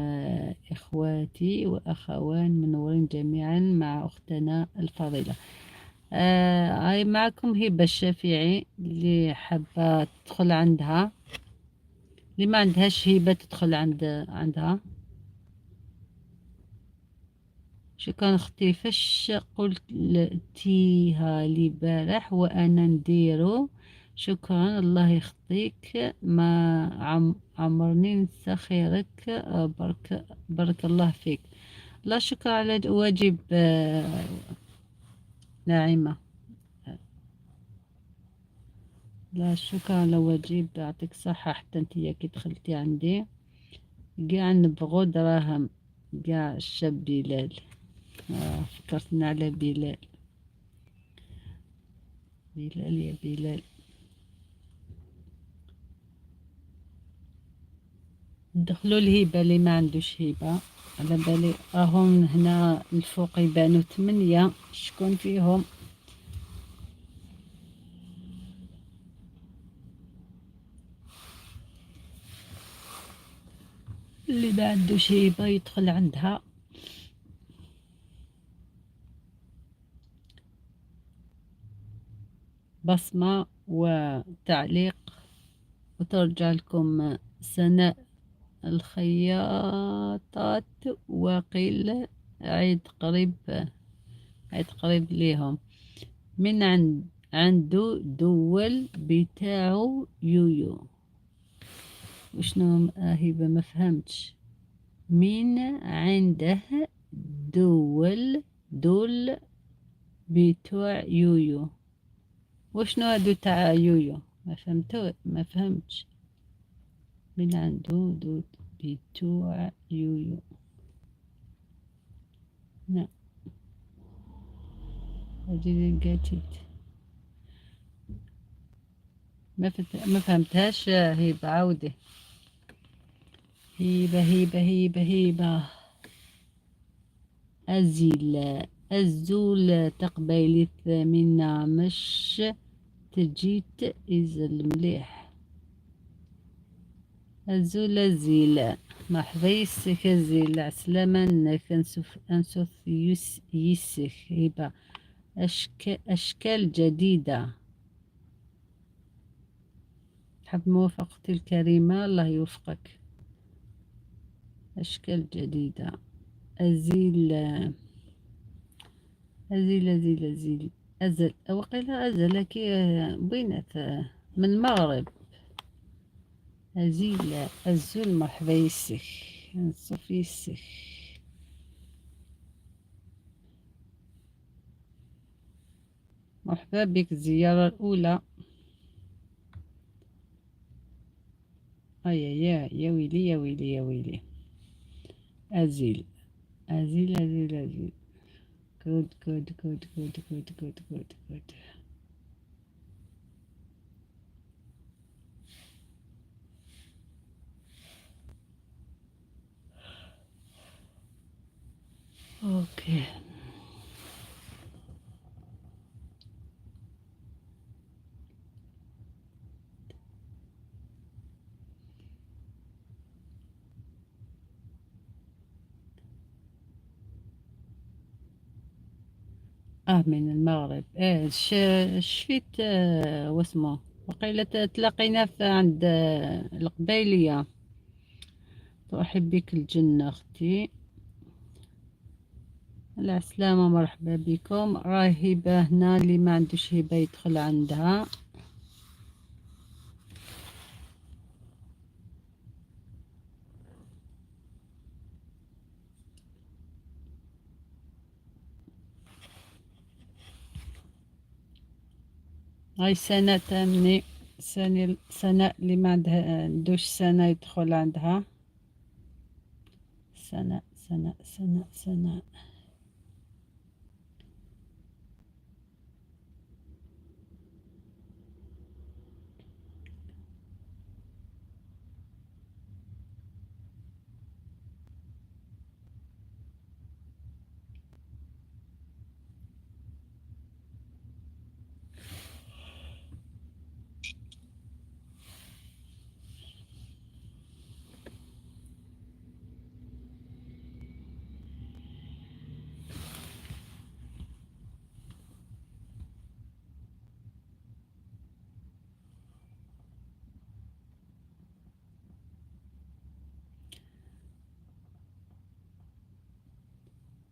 إخواتي وأخوان، منورين جميعا مع أختنا الفضيلة. هاي معكم هبة الشافعي، اللي حابة تدخل عندها، اللي ما عندهاش هبة تدخل عندها. شكرا اختي. فاش قلتيها لي بارح وانا نديرو، شكرا الله يخطيك، ما عمرني ننسى خيرك، بارك الله فيك. لا شكرا على واجب، ناعمة. لا شكرا على واجب، يعطيك الصحة. حتى انتيا كي دخلتي عندي كاع نبغو دراهم كاع الشاب بلال، فكرتنا على بلال. بلال يا بلال. دخلوا الهبة اللي ما عندوش هبة، على بالي راهم هنا الفوق يبانو 8، شكون فيهم؟ اللي ما عندوش هبة يدخل عندها. بصمة وتعليق، وترجع لكم سناء الخياطات. وقيل عيد قريب، عيد قريب ليهم. من عنده دول بتاعو يويو. وشنو هبة؟ ما فهمتش. مين عنده دول بتوع يويو؟ وشنو هادو تاع يويو؟ ما فهمتو، ما فهمتش. من عنده دول بتوع يويو؟ لا I didn't get it. ما فهمتهاش هبة. عاودي. هبة هبة هبة هبة. أزيل أزول تقبيلي منا مش تجيت إزل مليح. أزول أزيل مرحبا يسك أزيل عسلامة انك أنسوف يسك هبة. أشكال جديدة. حب موافقتي الكريمة، الله يوفقك. أشكال جديدة. أزيل أزيل أزيل أزيل أزل، وقيل أزل كي بينات من المغرب. أزيل أزول مرحبا يسك نصف يسك. مرحبا بك الزيارة الأولى. أي يا يا ويلي يا ويلي يا ويلي. أزيل أزيل أزيل أزيل. Good good good good good good good good. Okay. من المغرب. شفيت، واسمه وقيلة تلاقينا عند القبيلية. ترحب بك الجنة أختي. على السلامة، مرحبا بكم. راه هبة هنا، اللي ما عندوش هبة يدخل عندها. هاي سناء تامني، سناء اللي ما عندوش سنة يدخل عندها. سناء سناء سناء سناء.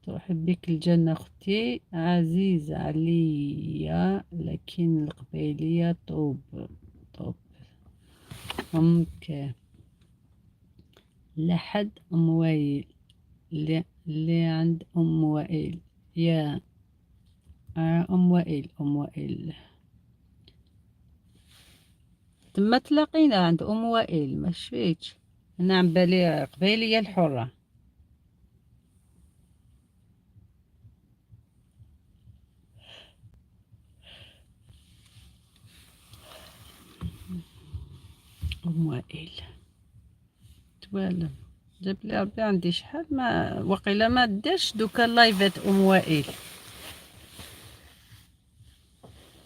تروح بك الجنة أختي عزيز عليا، لكن القبيلية top top. OK، لحد أم وائل، اللي عند أم وائل، يا أم وائل، أم وائل تما تلاقينا عند أم وائل، ما شفيتش أنا عن بالي قبيلية الحرة. أم وائل توالم جاب لي ربي عندي شحال ما وقيلا ما دارش دوكا لايفات أم وائل،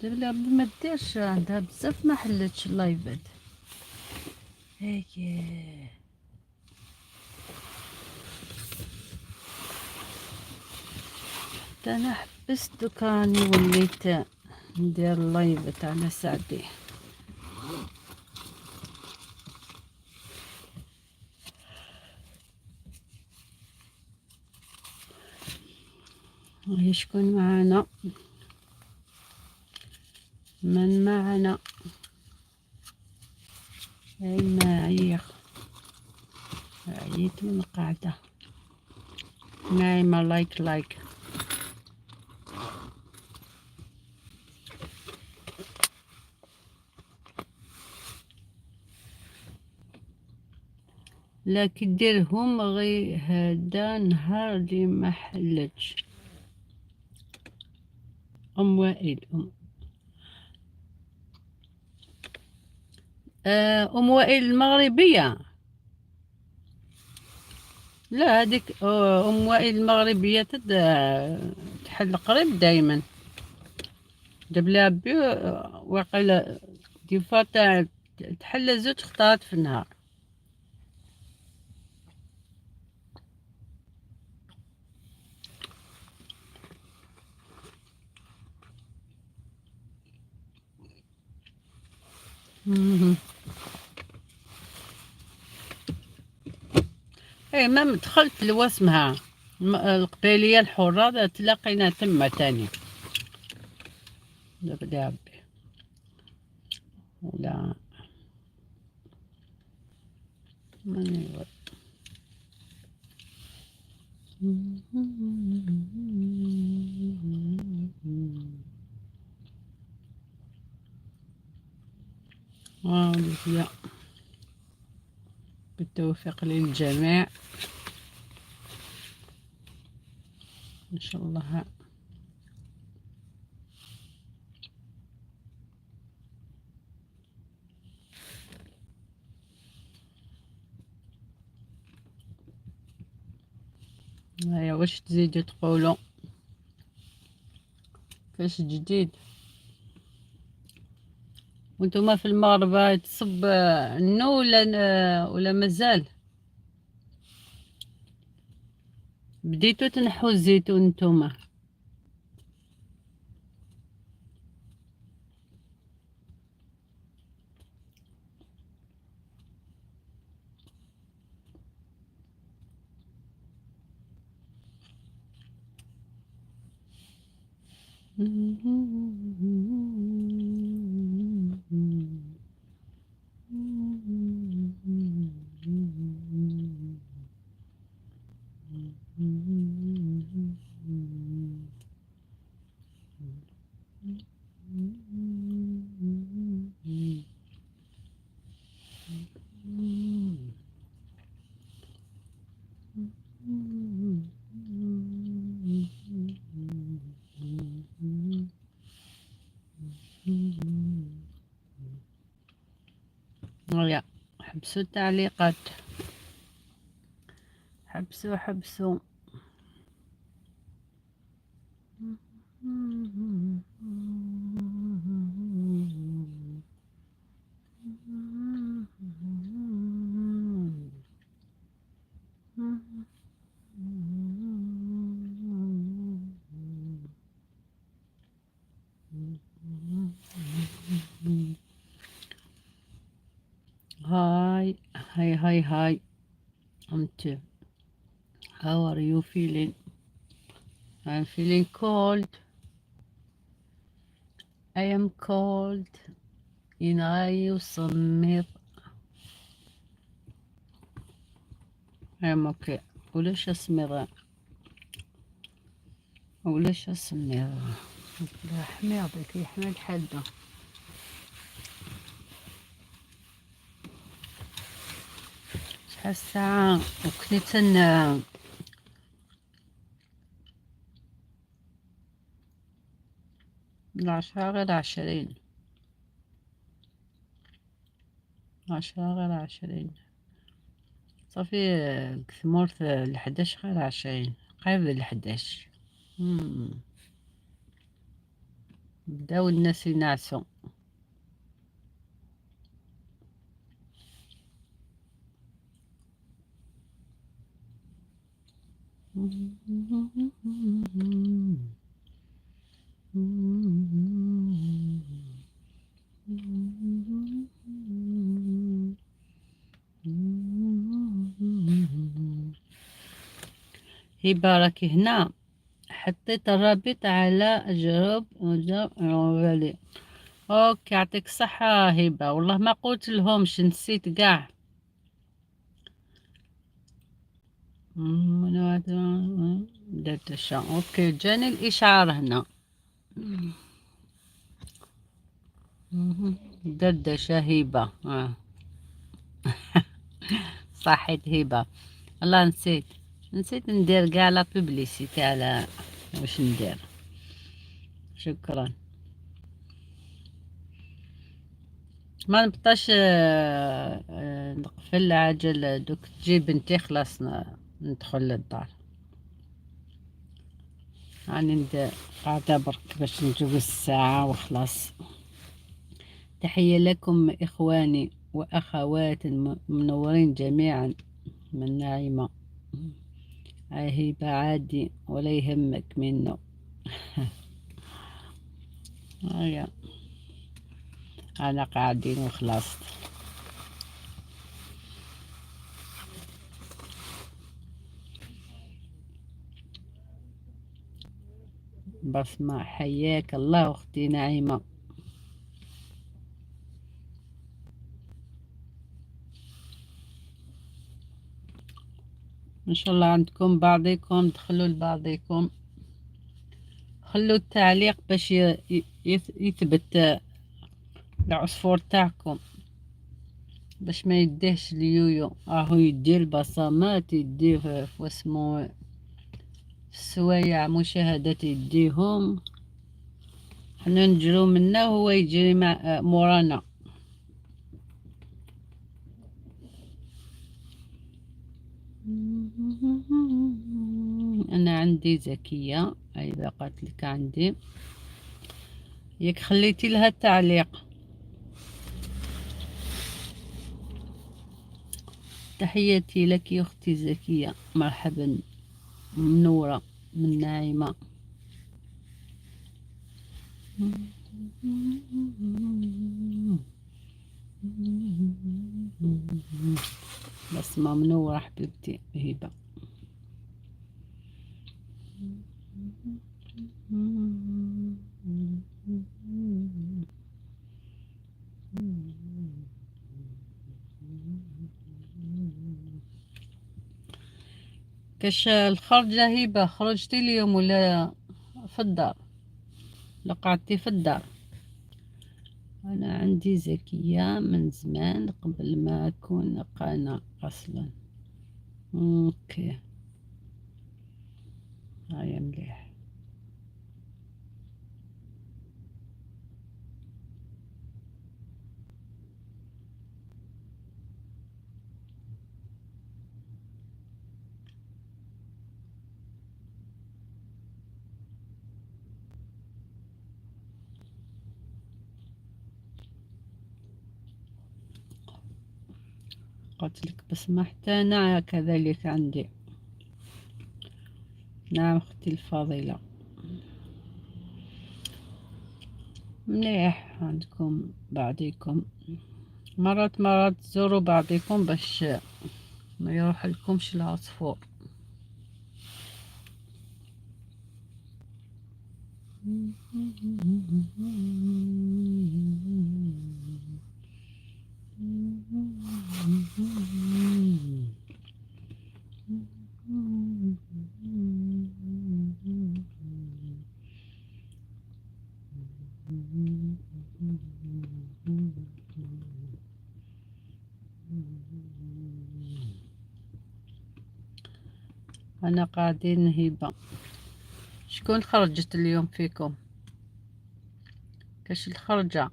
جاب لي ربي ما دارش، عندها بزاف ما حلتش اللايفات. هيك حتى انا حبست دوكا، راني وليت ندير ال live تاع سعدي. هي شكون معانا؟ من معنا؟ اي معي، عييت من القعدة. نايمة like like. لكن ديرهم غي هذا نهار اللي ما حلتش. ام وائل، ام وائل المغربية. لا هذيك ام وائل المغربية تحل قريب دايما. جاب لها بي وقيلا des fois تحل زوج خطرات في النهار. ايه ما دخلت لواسمها القبيلية الحرة، تلاقينا تما تاني. دابا ربي ولا ماني هي. بالتوفيق للجميع إن شاء الله. هيا واش تزيدوا تقولوا كاش جديد؟ وانتم في المغرب تصب النو ولا مازال؟ بديتو تنحو الزيتون نتوما؟ هيا حبسوا التعليقات، حبسوا حبسوا. Hi hi hi hi، انت how are you feeling؟ I'm feeling cold. I am cold. ينغاي وصمير. I am okay. ولاش اسمر، ولاش اسمر؟ لا حميض يحمل الحالة. شحال الساعة؟ وكنت 9:40، 9:40 صافي. ثمورت 10:40، قريب 11. بداو الناس ينعسو. هبة راكي هنا، حطيت الرابط على groupe. OK، يعطيك الصحة هبة، والله ما قلت لهمش، نسيت كاع. درت. OK، جاني الاشعار هنا. دردشة هبة. صحيت هبة، الله نسيت ندير كاع la publicité على واش ندير. شكرا. ما نبطاش نقفل عاجل، دوك تجي بنتي خلاص ندخل للدار. راني قاعدة برك باش نجوز الساعة وخلاص. تحية لكم إخواني وأخوات منورين جميعا. من نعيمة هيبة، عادي ولا يهمك منه. هيا أنا قاعدين وخلصت. بسمة حياك الله أختي نعيمة. ان شاء الله عندكم بعضكم، دخلوا لبعضكم، خلوا التعليق باش يثبت العصفور تاعكم، باش ما يديهش اليويو. راهو يدي البصمات، يدي في واسمو السوايع مشاهدات يديهم. حنا نجرو منا وهو يجري مع مورانا. انا عندي زكية، اذا قالت لك عندي، ياك خليتي لها التعليق. تحياتي لك اختي زكية، مرحبا، منورة من ناعمة. بس ما منورة حبيبتي هبة. كاش الخرجة هبة؟ خرجتي اليوم ولا في الدار؟ لا قعدتي في الدار؟ أنا عندي زكية من زمان قبل ما أكون قناة أصلا. OK، هيا مليح. قلت لك بس حتى أنا كذلك عندي. نعم أختي الفاضلة، مليح عندكم بعضيكم، مرات مرات تزوروا بعضيكم باش ما يروح لكمش العصفور. أنا قاعدين هبة. شكون خرجت اليوم فيكم؟ كاش الخرجة؟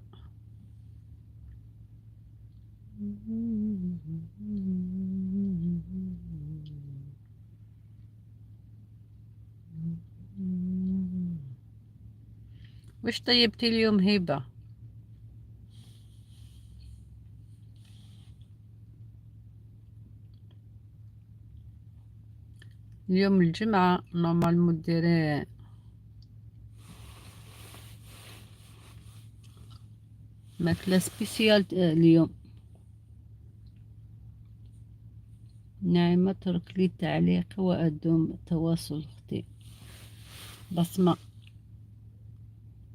وش طيبتي اليوم هبة؟ اليوم الجمعة، normalement ديري ماكلة spéciale اليوم. نعمة ترك لي تعليق وأدوم التواصل أختي. بصمة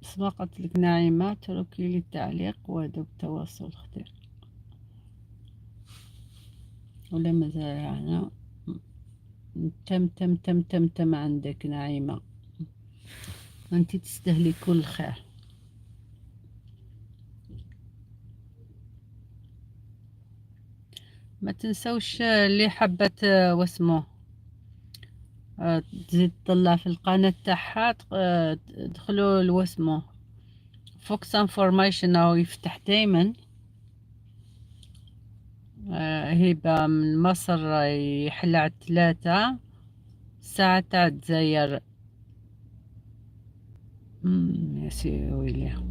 بصمة قالت لك نعيمة تركي لي تعليق وأدوم التواصل أختي. ولا مازال هنا؟ تم تم تم تم تم عندك نعيمة، أنت تستاهلي كل خير. ما تنسوش اللي حبت واسمه تزيد تطلع في القناة تاعها، دخلوا لواسمو Fox Information، او يفتح دايما. هبة من مصر يحل على 3 ساعة تاع الجزائر. يا سي ويلي،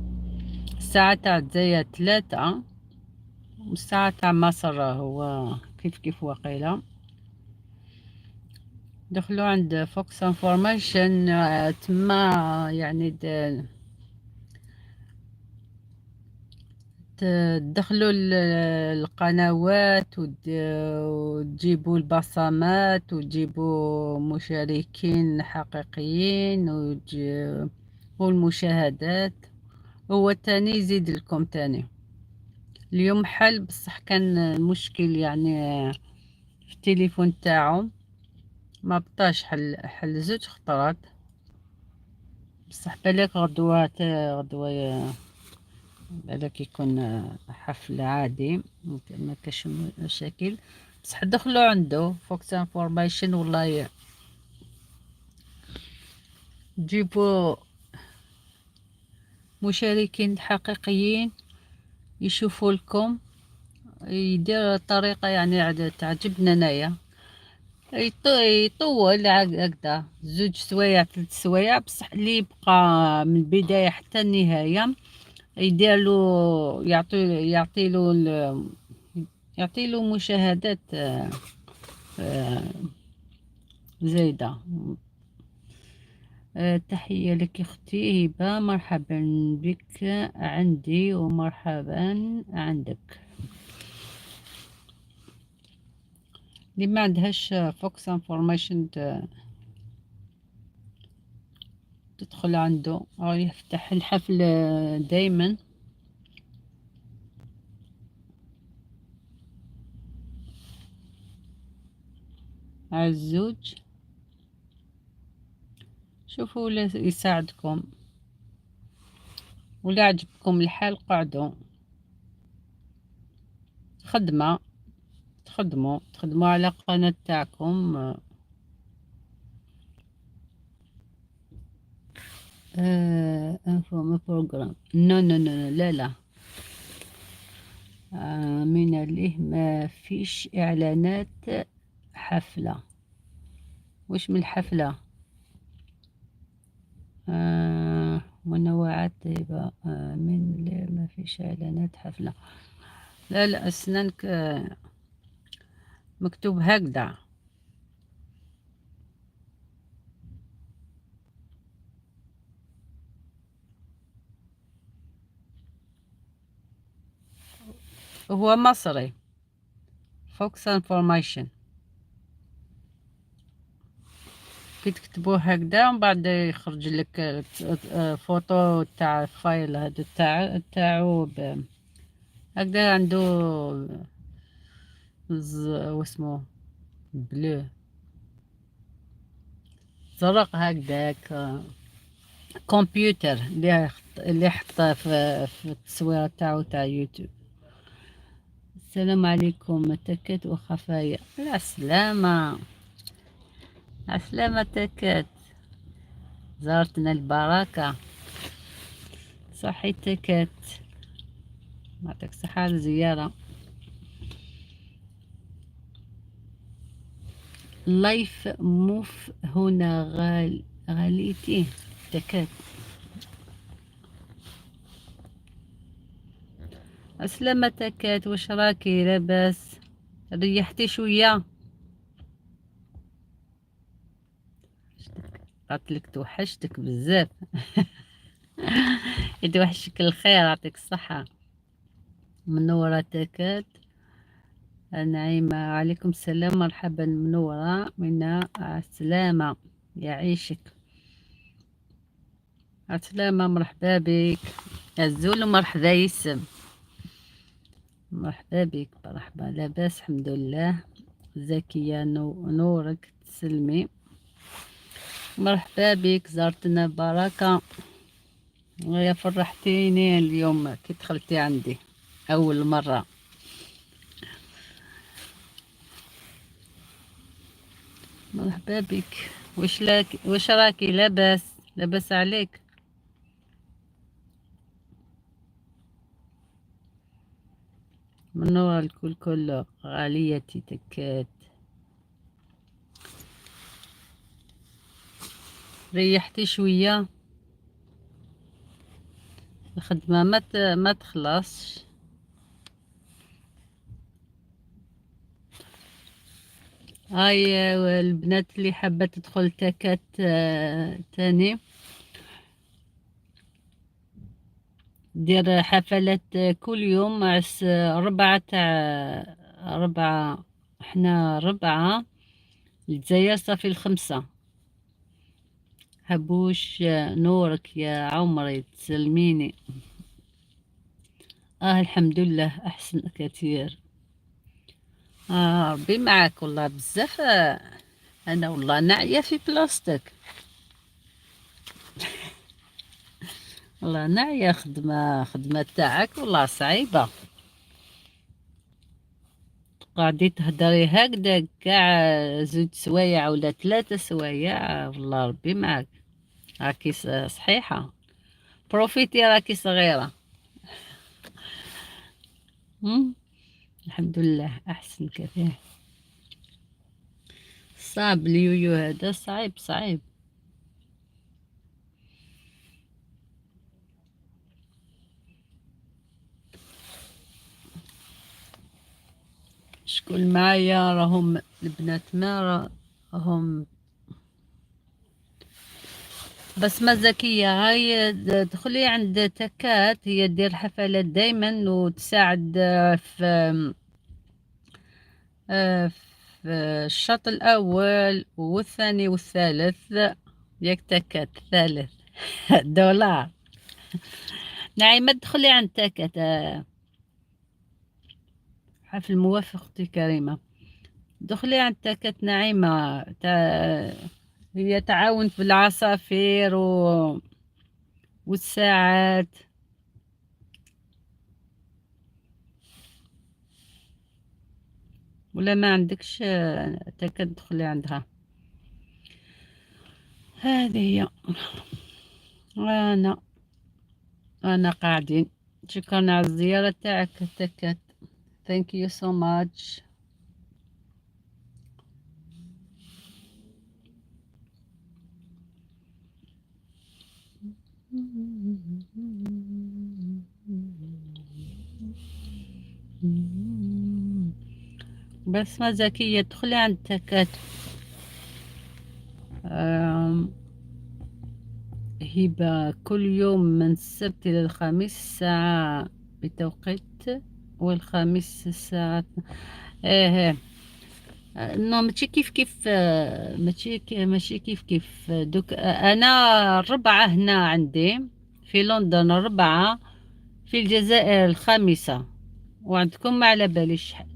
الساعة تاع الجزائر 3 والساعة تاع مصر هو كيف كيف وقيلة. دخلوا عند Fox Information تما، يعني تدخلوا القنوات وتجيبوا البصمات وتجيبوا مشاركين حقيقيين والمشاهدات. هو تاني يزيد لكم تاني. اليوم حل، بصح كان مشكل يعني في التليفون تاعو ما بطاش، حل زوج خطرات. بصح بالك غدوة، غدوة بالك يكون حفل عادي ما كاش مشاكل. بصح دخلوا عنده Fox Information، والله جيبوا مشاركين حقيقيين يشوفوا لكم، يدير طريقة يعني تعجبنا انايا، يطول هكذا 2 سوايع 3 سوايع، بصح اللي يبقى من البداية حتى النهاية يدير له، يعطي له مشاهدات زايدة. تحية لك اختي هبة، مرحبا بك عندي ومرحبا عندك. اللي ما عندهاش Fox Information تدخل عنده، راه يفتح الحفل دايما. على الزوج شوفوا ولا يساعدكم ولا عجبكم الحال قعدوا خدمة، تخدموا على قناة تاعكم. informe programme non non non لا لا، من ليه ما فيش اعلانات حفلة؟ واش من الحفلة؟ منوعات طيبة. من ليه ما فيش اعلانات حفلة؟ لا لا، اسنانك مكتوب هكذا. هو مصري Fox Information. كي تكتبوه هكذا ومن بعد يخرج لك فوتو تاع file هذا تاعو هكذا عنده واسمو bleu زرق هكذاك كمبيوتر اللي حطه في التصويره تاعو تاع يوتيوب. السلام عليكم تكات وخفايا. السلامة السلامة تكات، زارتنا البركة. صحي تكات، يعطيك الصحة على الزيارة. live موف هنا غاليتي تكات. السلامة تكات، واش راكي؟ لاباس؟ ريحتي شوية؟ قالت توحشتك بزاف. يتوحشك الخير، يعطيك الصحة. منورة تكات. نعيمة عليكم السلام، مرحبا منورة منا. السلامة يعيشك، السلامة مرحبا بك الزول ومرحبا يسم، مرحبا بك مرحبا. لاباس الحمد لله. زكية نورك تسلمي، مرحبا بك زارتنا بركة. يا فرحتيني اليوم كي دخلتي عندي أول مرة. مرحبا بك. واش لك واش راكي؟ لاباس؟ لاباس عليك؟ منورة الكل كله غاليتي تكات. ريحتي شوية؟ الخدمة ما تخلصش. هاي البنات اللي حابة تدخل تكات تاني دير حفلات كل يوم مع 4 تاع 4، حنا 4 الجزائر صافي 5. حبوش نورك يا عمري تسلميني. الحمد لله احسن كثير. ربي معاك والله بزاف. انا والله نعيا في بلاصتك، والله نعيا. خدمة تاعك والله صعيبة. قاعدي تهدري هكذا كاع 2 سوايع ولا 3 سوايع، والله ربي معاك. راكي صحيحة، profitez راكي صغيرة. الحمد لله أحسن كثير. صعب اليويو هذا، صعيب صعيب. شكون معايا؟ راهم البنات ما راهم بسمة زكية. هاي دخلي عند تكات، هي دير حفلات دايما وتساعد في الشوط الأول والثاني والثالث. ياك تكات الثالث دولار. نعيمة دخلي عند تكات. حفل موافق اختي كريمة، دخلي عند تكات نعيمة. هي تعاون في العصافير والساعات. ولا ما عندكش تكاد تدخلي عندها. هذه هي. انا قاعدين. شكرا على الزيارة تاعك تكات. Thank you so much. بسمة زكية دخلي عند تكات. هبة كل يوم من السبت إلى الخميس الساعة بتوقيت، والخميس الساعة ايه. non ماشي كيف كيف، ماشي كيف كيف. دوك انا 4 هنا عندي في لندن، 4 في الجزائر 5، وعندكم ما على باليش شحال.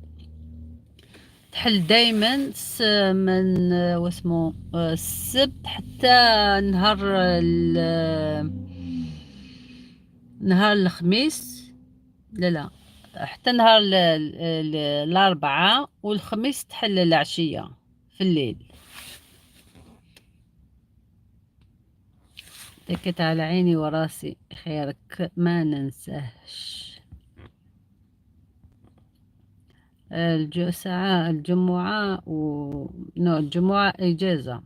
تحل دايما من واسمو السبت حتى نهار الخميس، لا لا حتى نهار الأربعاء، والخميس تحل العشية في الليل. تكت على عيني وراسي، خيرك ما ننساهش. ساعة الجمعة و نو الجمعة إجازة.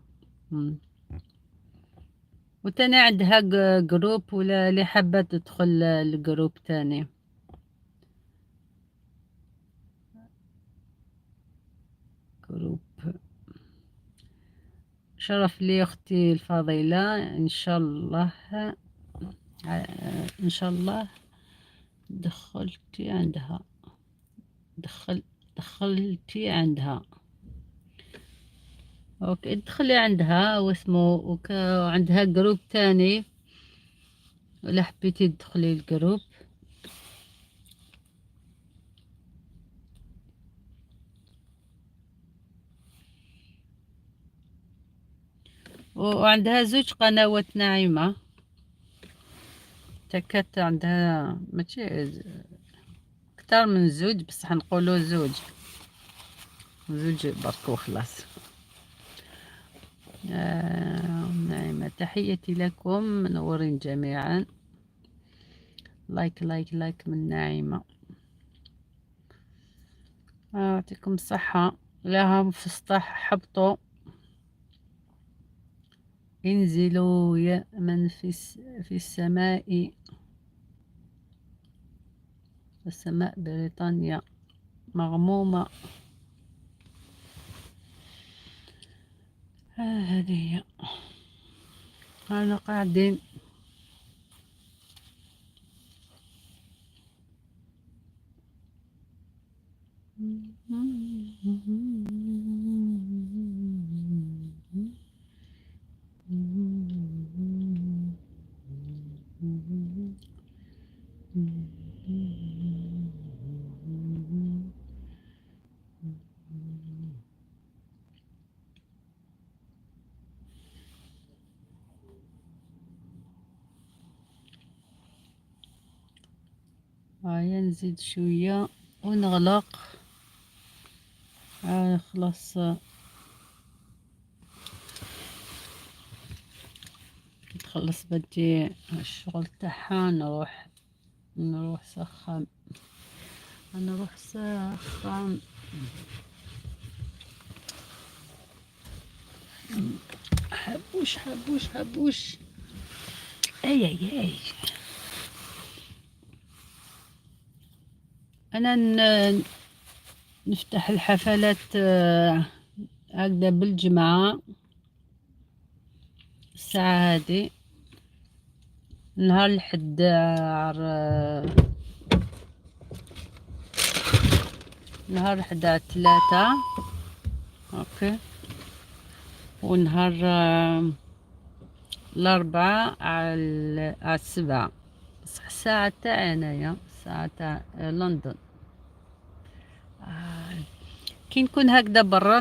وتاني عندها groupe، ولا اللي حابة تدخل ال groupe تاني. groupe شرف لي أختي الفاضلة، إن شاء الله، إن شاء الله دخلتي عندها، دخلتي عندها. okay ادخلي عندها واسمو، وعندها groupe تاني ولا حبيتي تدخلي ال groupe. وعندها زوج قنوات ناعمة تكات، عندها ماشي اكثر من زوج، بصح نقولوا زوج، زوج برك وخلاص. ناعمة تحياتي لكم، منورين جميعا. like like like من ناعمة. يعطيكم الصحة. لهم في السطح حبطوا، انزلوا يا من في السماء، السماء بريطانيا مغمومة. هذه هي، أنا قاعدين. هيا نزيد شوية ونغلق. خلاص تخلص بدي الشغل تاعها، نروح سخن، نروح سخن. حبوش حبوش حبوش، اي اي اي. انا نفتح الحفلات هكذا بالجمعة الساعة هذه، نهار الحد نهار الحد على 3، okay، ونهار الأربعاء على 7. بصح الساعة تاعي أنايا، الساعة تاع لندن. كي نكون هكذا برا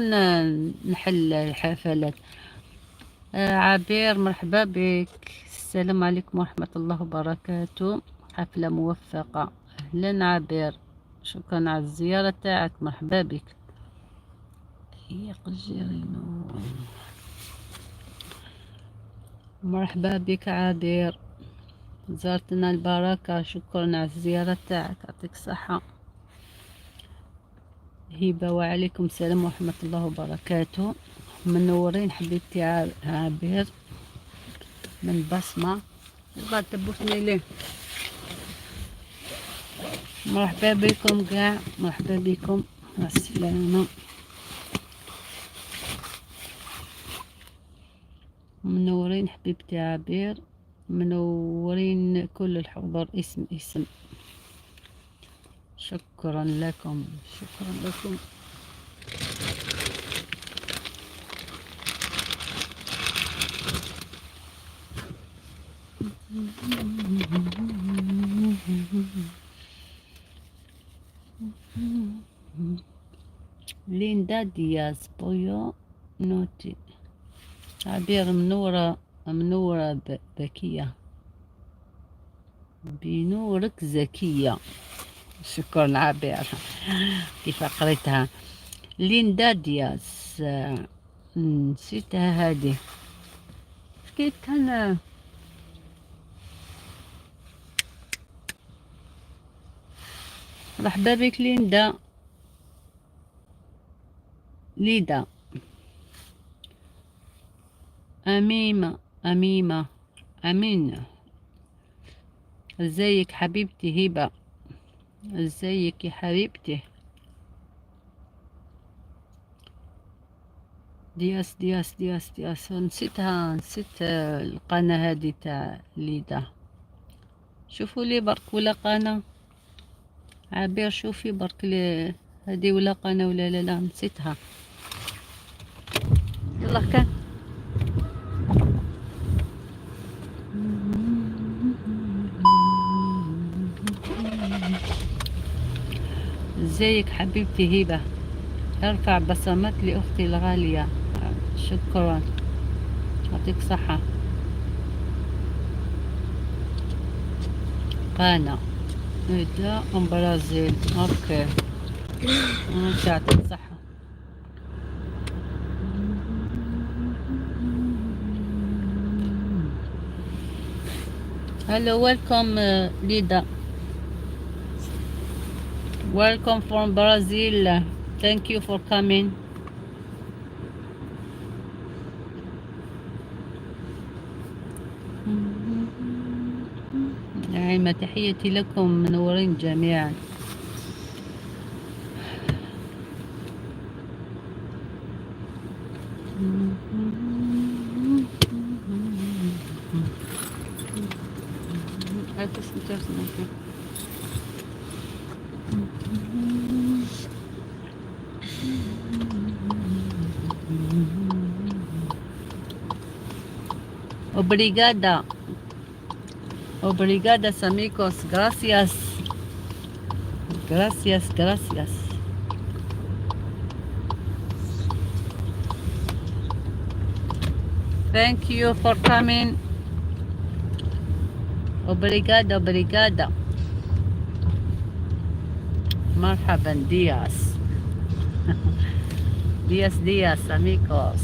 نحل الحفلات. عبير مرحبا بك، السلام عليكم ورحمة الله وبركاته، حفلة موفقة. أهلا عبير، شكرا على الزيارة تاعك، مرحبا بك. يا قجيرينو، مرحبا بك عبير، زارتنا البركة، شكرا على الزيارة تاعك، يعطيك الصحة. هبة وعليكم السلام ورحمة الله وبركاته، منورين حبيبتي عبير من بصمة. يلا تبوسني ليه. مرحبا بكم كاع، مرحبا بكم، مع السلامة. منورين حبيبتي عبير، منورين كل الحضور، اسم اسم. شكرا لكم، شكرا لكم. ليندا دياز boa noite. عبير منورة، منورة ذكية، بنورك زكية. شكرا عبير، كيف قريتها؟ ليندا دياز، نسيتها هذه كيف كان. مرحبا بك ليندا، ليدا. أميمة، أميمة، أمين، ازيك حبيبتي؟ هبة، ازيك يا حبيبتي؟ دياس دياس دياس دياس، نسيتها، نسيت القناة هذه تاع ليدا. شوفوا لي برك ولا قناة عبير، شوفي برك لي هذه ولا قناة ولا لا. لا، نسيتها. يلا كان ازيك حبيبتي هبة؟ ارفع بصمات لأختي الغالية، شكرا، يعطيك صحة. قانا دا برازيل، okay، يعطيك صحة. Hello, welcome Lida. Welcome from Brazil. Thank you for coming. نعيمة، تحياتي لكم، منورين جميعا. Obrigada. Obrigada, amigos. Gracias. Gracias, gracias. Thank you for coming. Obrigada, obrigada. مرحبا دياس، دياس دياس amigos.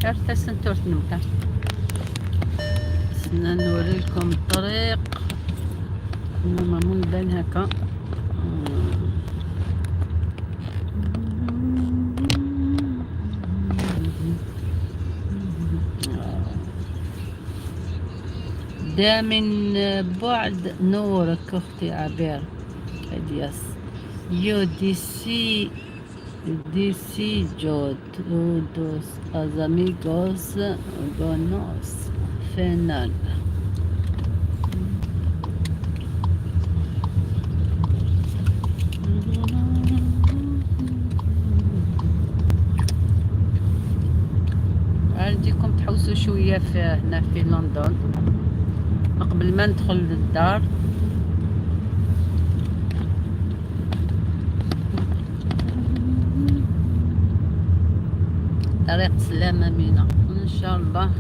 عرفت سنتورت نمكا. سنا نوريلكم الطريق، normalement يبان هكا. ده من بعد نورك أختي عبير دياس. Eu disse desejo todos os amigos buenos final. عندكم تحوسوا شوية في هنا في لندن قبل ما ندخل للدار. طريق سلامة مينا إن شاء الله،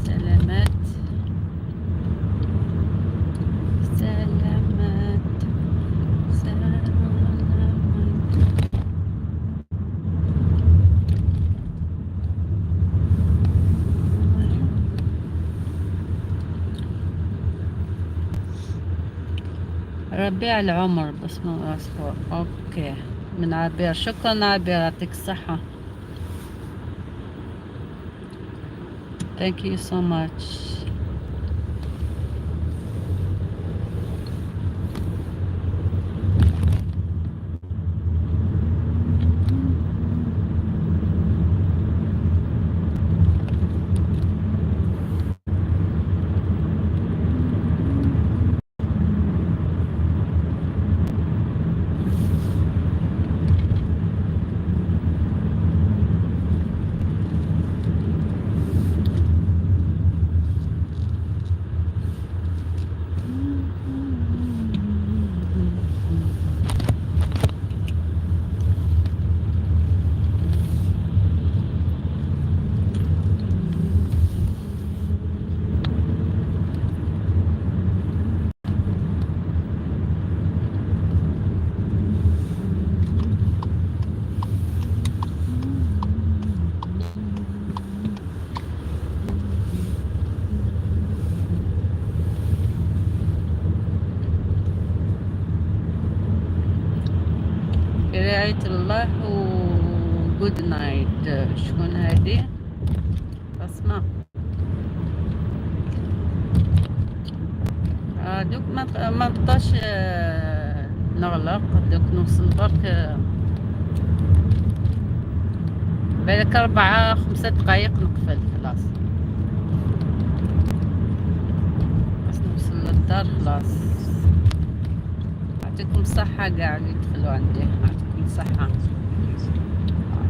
سلامات سلامات سلامات. ربيع العمر بسمة عصفور، okay، من عبير، شكرا عبير، يعطيك الصحة. Thank you so much. في رعاية الله و good night. شكون هادي؟ اسماء. دوك ما نبقاش نغلق، دوك نوصل برك، بالك 4 5 دقايق نقفل خلاص، بس نوصل للدار خلاص. يعطيكم الصحة قاع اللي دخلوا عندي، يعطيكم الصحة.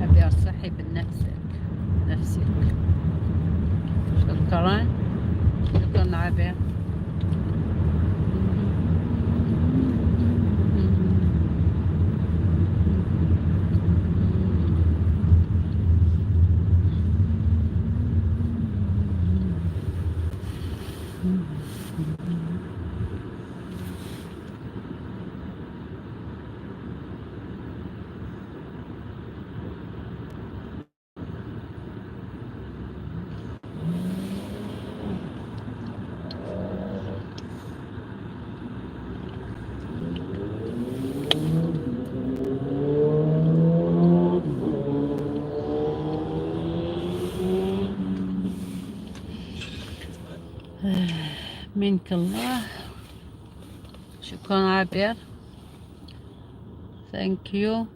أبي أرتاحي بنفسك نفسك. شكرا شكرا عبير. منك الله. شكرا عبير، thank you.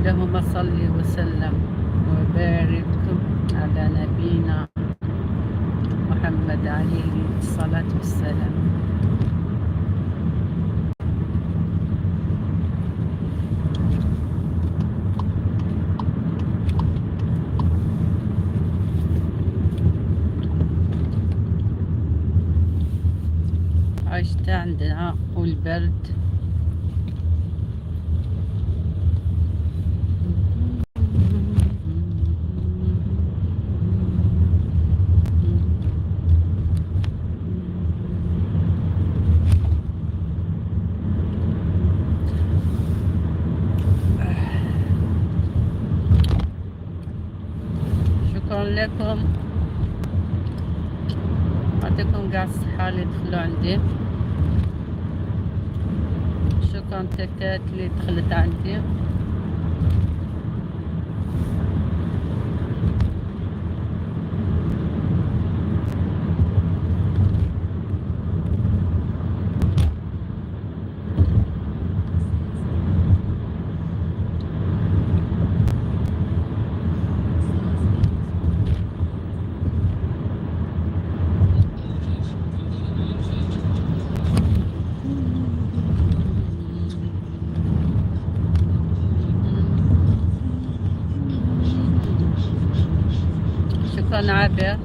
اللهم صل وسلم وبارك على نبينا محمد عليه الصلاة والسلام. عشت عندنا والبرد. شكرا لكم، يعطيكم قاع الصحة اللي دخلوا عندي. شكرا تكات اللي دخلت عندي. شكرا عابر.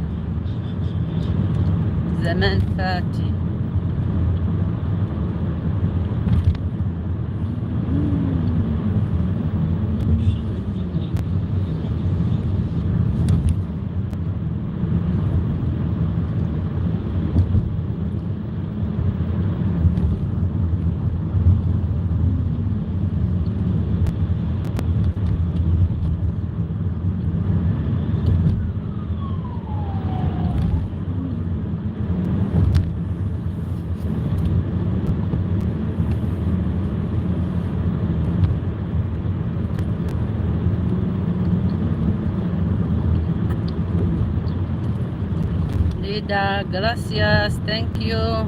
زمان فاتي. ليدا gracias, thank you.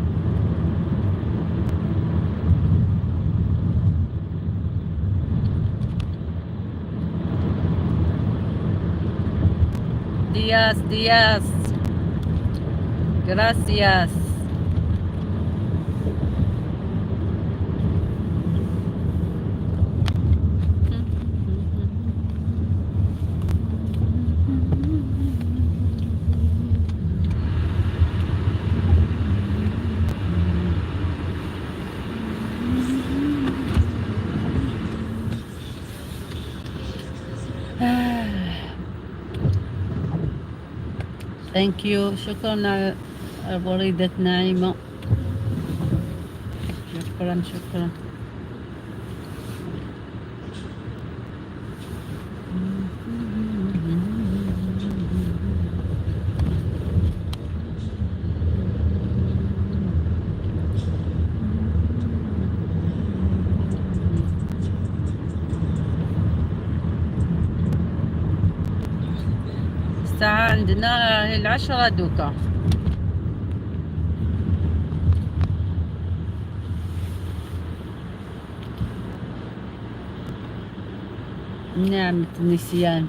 دياس دياس gracias. thank you، شكرا على وريدة نعيمة، شكرا شكرا. الساعة عندنا راهي 10 دوكا. نعمة النسيان،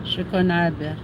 شكرا عابر.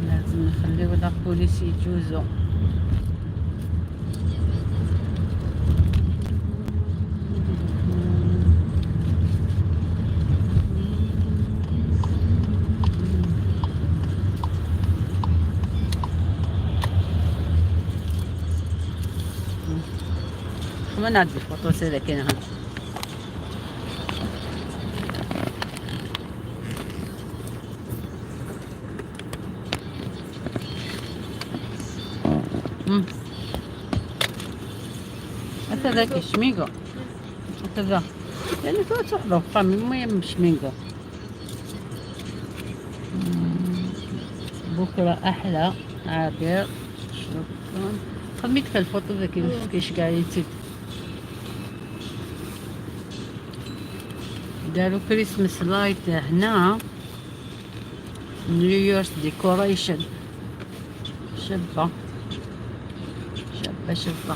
لازم نخليو la police يجوزو. ما نعدي الفوتو سيدا كاين. هذاك شميغو هكذا يعني تحضر قام المهم شميغو. بكرة أحلى عابر، شكرا. خميت الفوتو ذاك كيش قاعد يتد. دارو Christmas light هنا، New Year's decoration، شابة شابة شابة.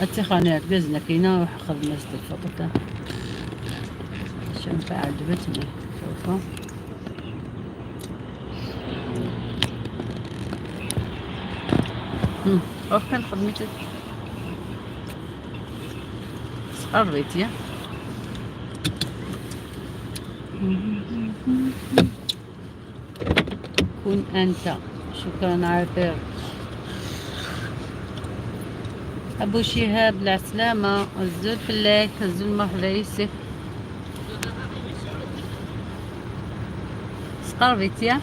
اتخانات قزنا كينا روح خذ مسد الفوتو عشان عجبتني. شوفوا كان خدمتك قريت يا كن أنت. شكرا عابر. أبو شهاب العسلامة، الزول فلاك، الزول مرحبا يوسف. سقربت يا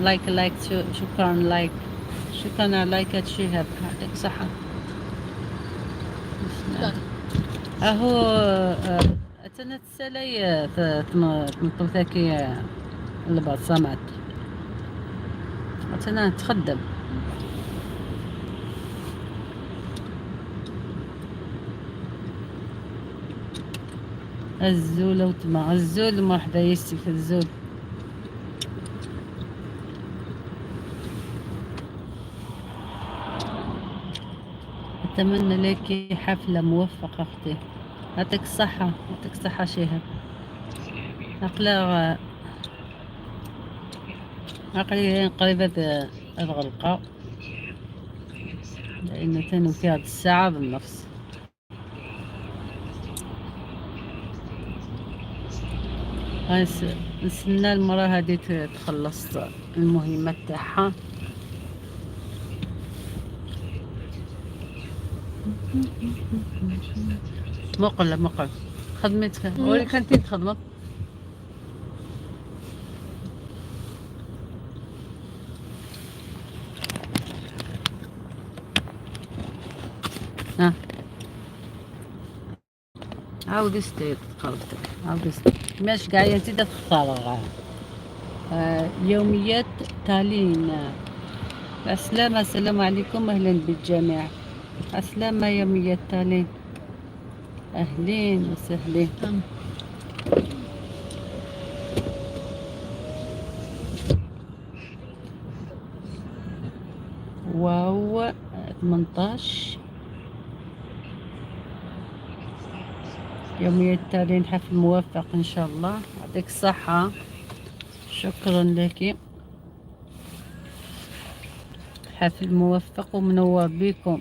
like like، شكرا like، شكرا على لايكات شهاب، يعطيك صحة. اهو. أنا تسالي تمطوثاكي البصمات أنا تخدم. الزول وتما الزول، مرحبا يسك الزول. أتمنى لك حفلة موفقة أختي، يعطيك الصحة، يعطيك الصحة شهاب. عقلا عقلي قريبة الغلقة، لأن تانو في هاد الساعة بالنص. نستنى المرة هادي تخلص المهمة تاعها. مقلة مقلة خدمتك ولي كنتي تخدمت. ها عاودي ستي قلبتك، عاودي ستي ماش كاع انت تختار. يوميات تالين. السلامة، السلام عليكم، أهلا بالجميع. السلامة يوميات تالين، أهلين وسهلين. واو 18 يوميات تالين، حفل موفق إن شاء الله. يعطيك الصحة، شكرا لك. حفل موفق ومنور بكم.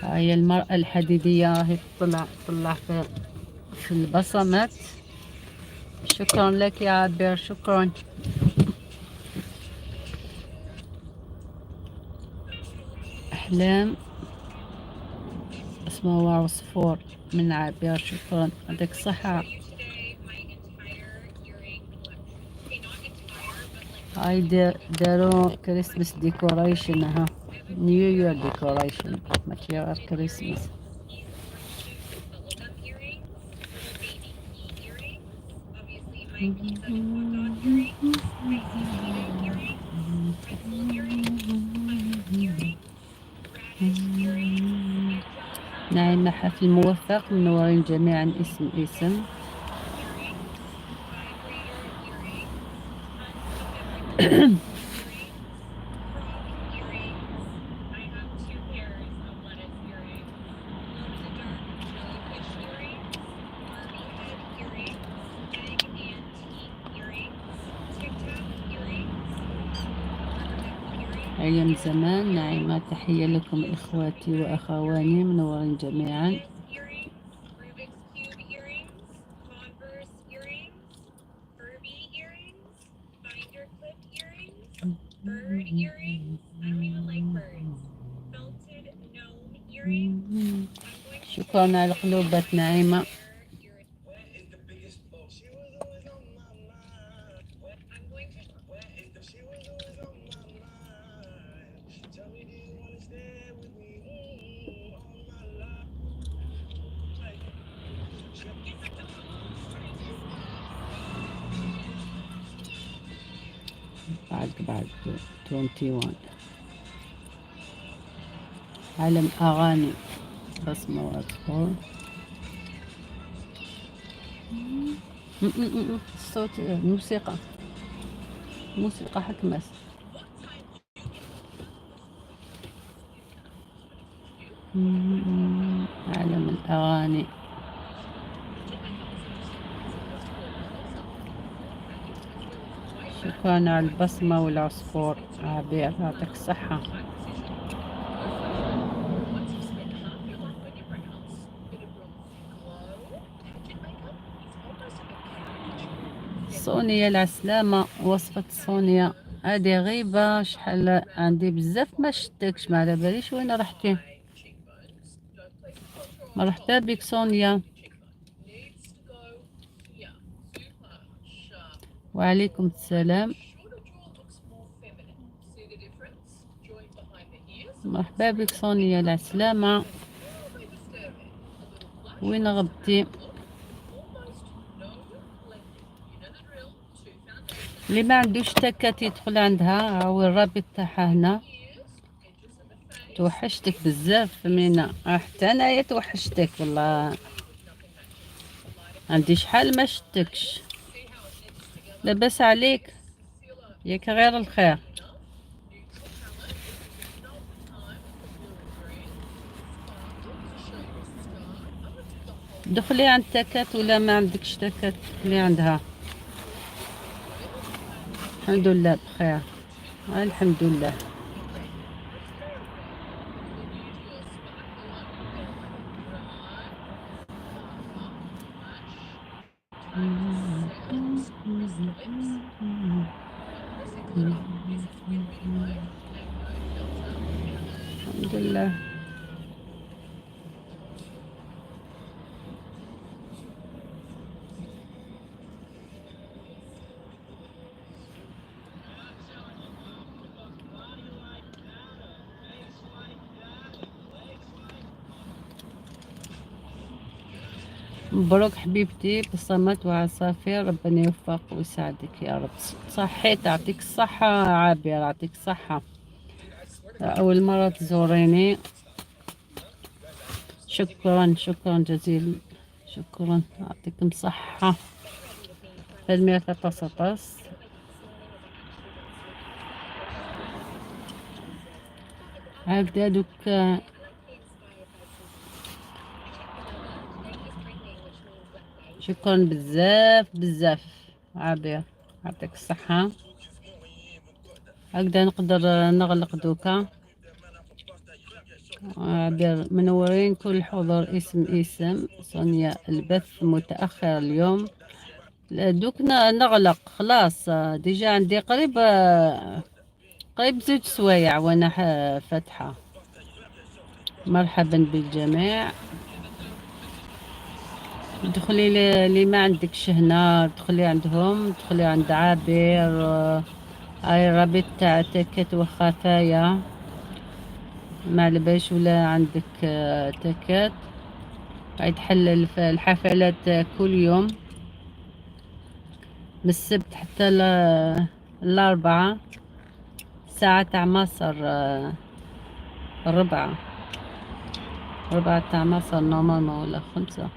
هاي المرأة الحديدية راهي تطلع تطلع في البصمات. شكرا لك يا عبير، شكرا. أحلام اسمه عصفور من عبير، شكرا، عندك صحة. هاي دارو Christmas decoration، ها New Year decoration، ماشي غير كريسماس. نعم حفل موفق، منورين جميعا اسم اسم. أيام زمان. نعيمة تحية لكم إخواتي وأخواني، منورين جميعا. شكرا على قلوبات نعيمة. بعد 21 عالم أغاني بصمة وأطفال. الصوت موسيقى، موسيقى حكمس. عالم الأغاني. شكرا على البصمة والعصفور عبير، يعطيك الصحة. صونية العسلامة، وصفة صونية هذه غيبة، شحال عندي بزاف ما شتكش، ما على باليش وين رحتي. مرحبا بك صونيا. وعليكم السلام. مرحبا بك سونيا، العسلامة. وين غبتي؟ اللي ما عندوش تكات يدخل عندها، هو الرابط تاعها هنا. توحشتك بزاف مينا، حتى انايا توحشتك والله، عندي شحال ما شتكش. لاباس عليك؟ ياك غير الخير؟ دخلي عند تكات ولا ما عندكش تكات دخلي عندها. الحمد لله بخير، الحمد لله. الحمد لله. مبروك حبيبتي بصمات وعصافير، ربنا يوفق ويسعدك يا رب. صحيت، يعطيك الصحة عابر، يعطيك الصحة. أول مرة تزوريني، شكرا شكرا جزيلا، شكرا، يعطيكم الصحة. المية طاس هكذا دوك. شكرا بزاف بزاف عبير، يعطيك الصحة. هكذا نقدر نغلق دوكا. عبير منورين كل حضور، اسم اسم سونيا. البث متأخر اليوم، دوك نغلق خلاص. déjà عندي قريب قريب 2 سوايع وانا فاتحة. مرحبا بالجميع. دخلي اللي ما عندكش هنا دخلي عندهم، دخلي عند عابر. هاي الرابط تاع تكت وخفايا، ما على باليش ولا عندك تكت. هاي تحل الحفلات كل يوم من السبت حتى الأربعة، ساعة تاع مصر، الربعة، ربعة تاع مصر normalement ولا 5.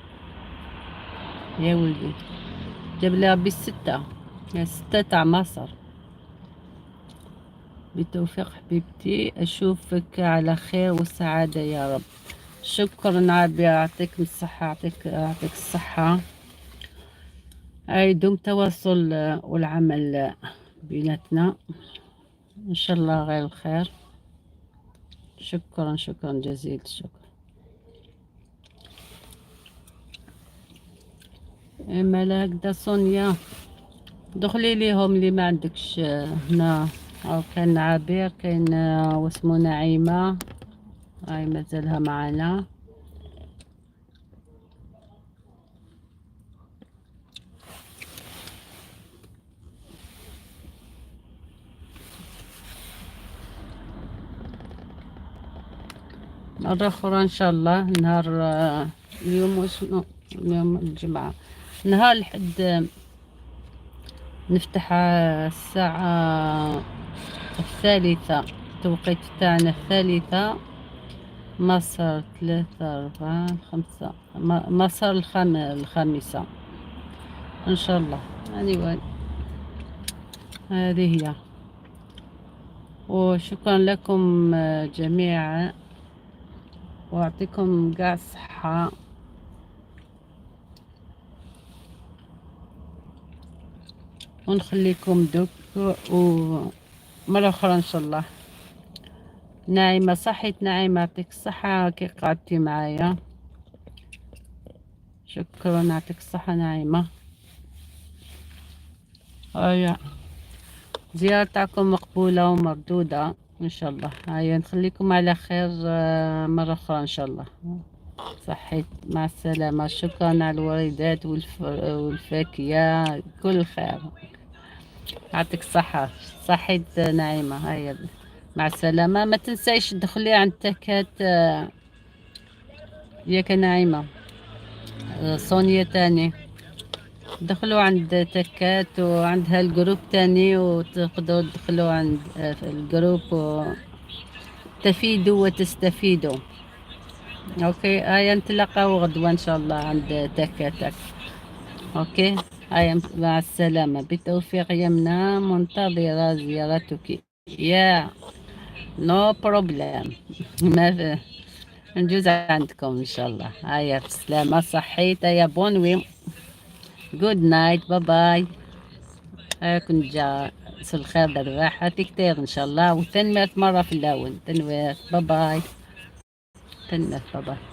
يا ولدي جاب لي ربي 6، يا 6 تاع مصر. بالتوفيق حبيبتي، أشوفك على خير والسعادة يا رب. شكرا عبير، يعطيك الصحة، يعطيك الصحة. يدوم التواصل والعمل بيناتنا إن شاء الله غير الخير. شكرا شكرا جزيل الشكر. اما هكذا سونيا دخلي ليهم اللي ما عندكش هنا. أو كاين عبير، كاين واسمو نعيمة، هاي مازالها معنا. مرة أخرى إن شاء الله. نهار اليوم وشنو اليوم؟ الجمعة. نهار الحد نفتح الساعة 3، التوقيت تاعنا 3 مصر، 3 4 5 مصر 5 إن شاء الله. anyway هذه هي، وشكرا لكم جميعا، وأعطيكم قاع الصحة. ونخليكم دوك ومرة أخرى إن شاء الله. ناعمة صحيت ناعمة، يعطيك الصحة كي قعدتي معايا، شكرا، يعطيك الصحة ناعمة. هيا زيارة تاعكم مقبولة ومردودة إن شاء الله. هيا نخليكم على خير، مرة أخرى إن شاء الله. صحيت، مع السلامة. شكرا على الوريدات والفاكهة، كل خير، يعطيك الصحة. صحيت نعيمة. هيا. مع السلامة. ما تنسيش تدخلي عند تكات ياك نعيمة، سونيا تاني، دخلوا عند تكات وعندها ال groupe تاني، وتقدروا تدخلوا عند في ال groupe وتفيدوا وتستفيدوا. okay، هيا نتلاقاو غدوة ان شاء الله عند تكاتك. okay، هيا مع السلامة، بالتوفيق يمنى، منتظرة زيارتك. yeah، no problem، ما في نجوز عندكم ان شاء الله. هيا بسلامة، صحيت، يا bonne nuit، good night، bye bye. هيا كنت جا الخير الرباح كتير ان شاء الله، وتنميت مرة في الاول تنويت. bye bye، تنميت، bye bye.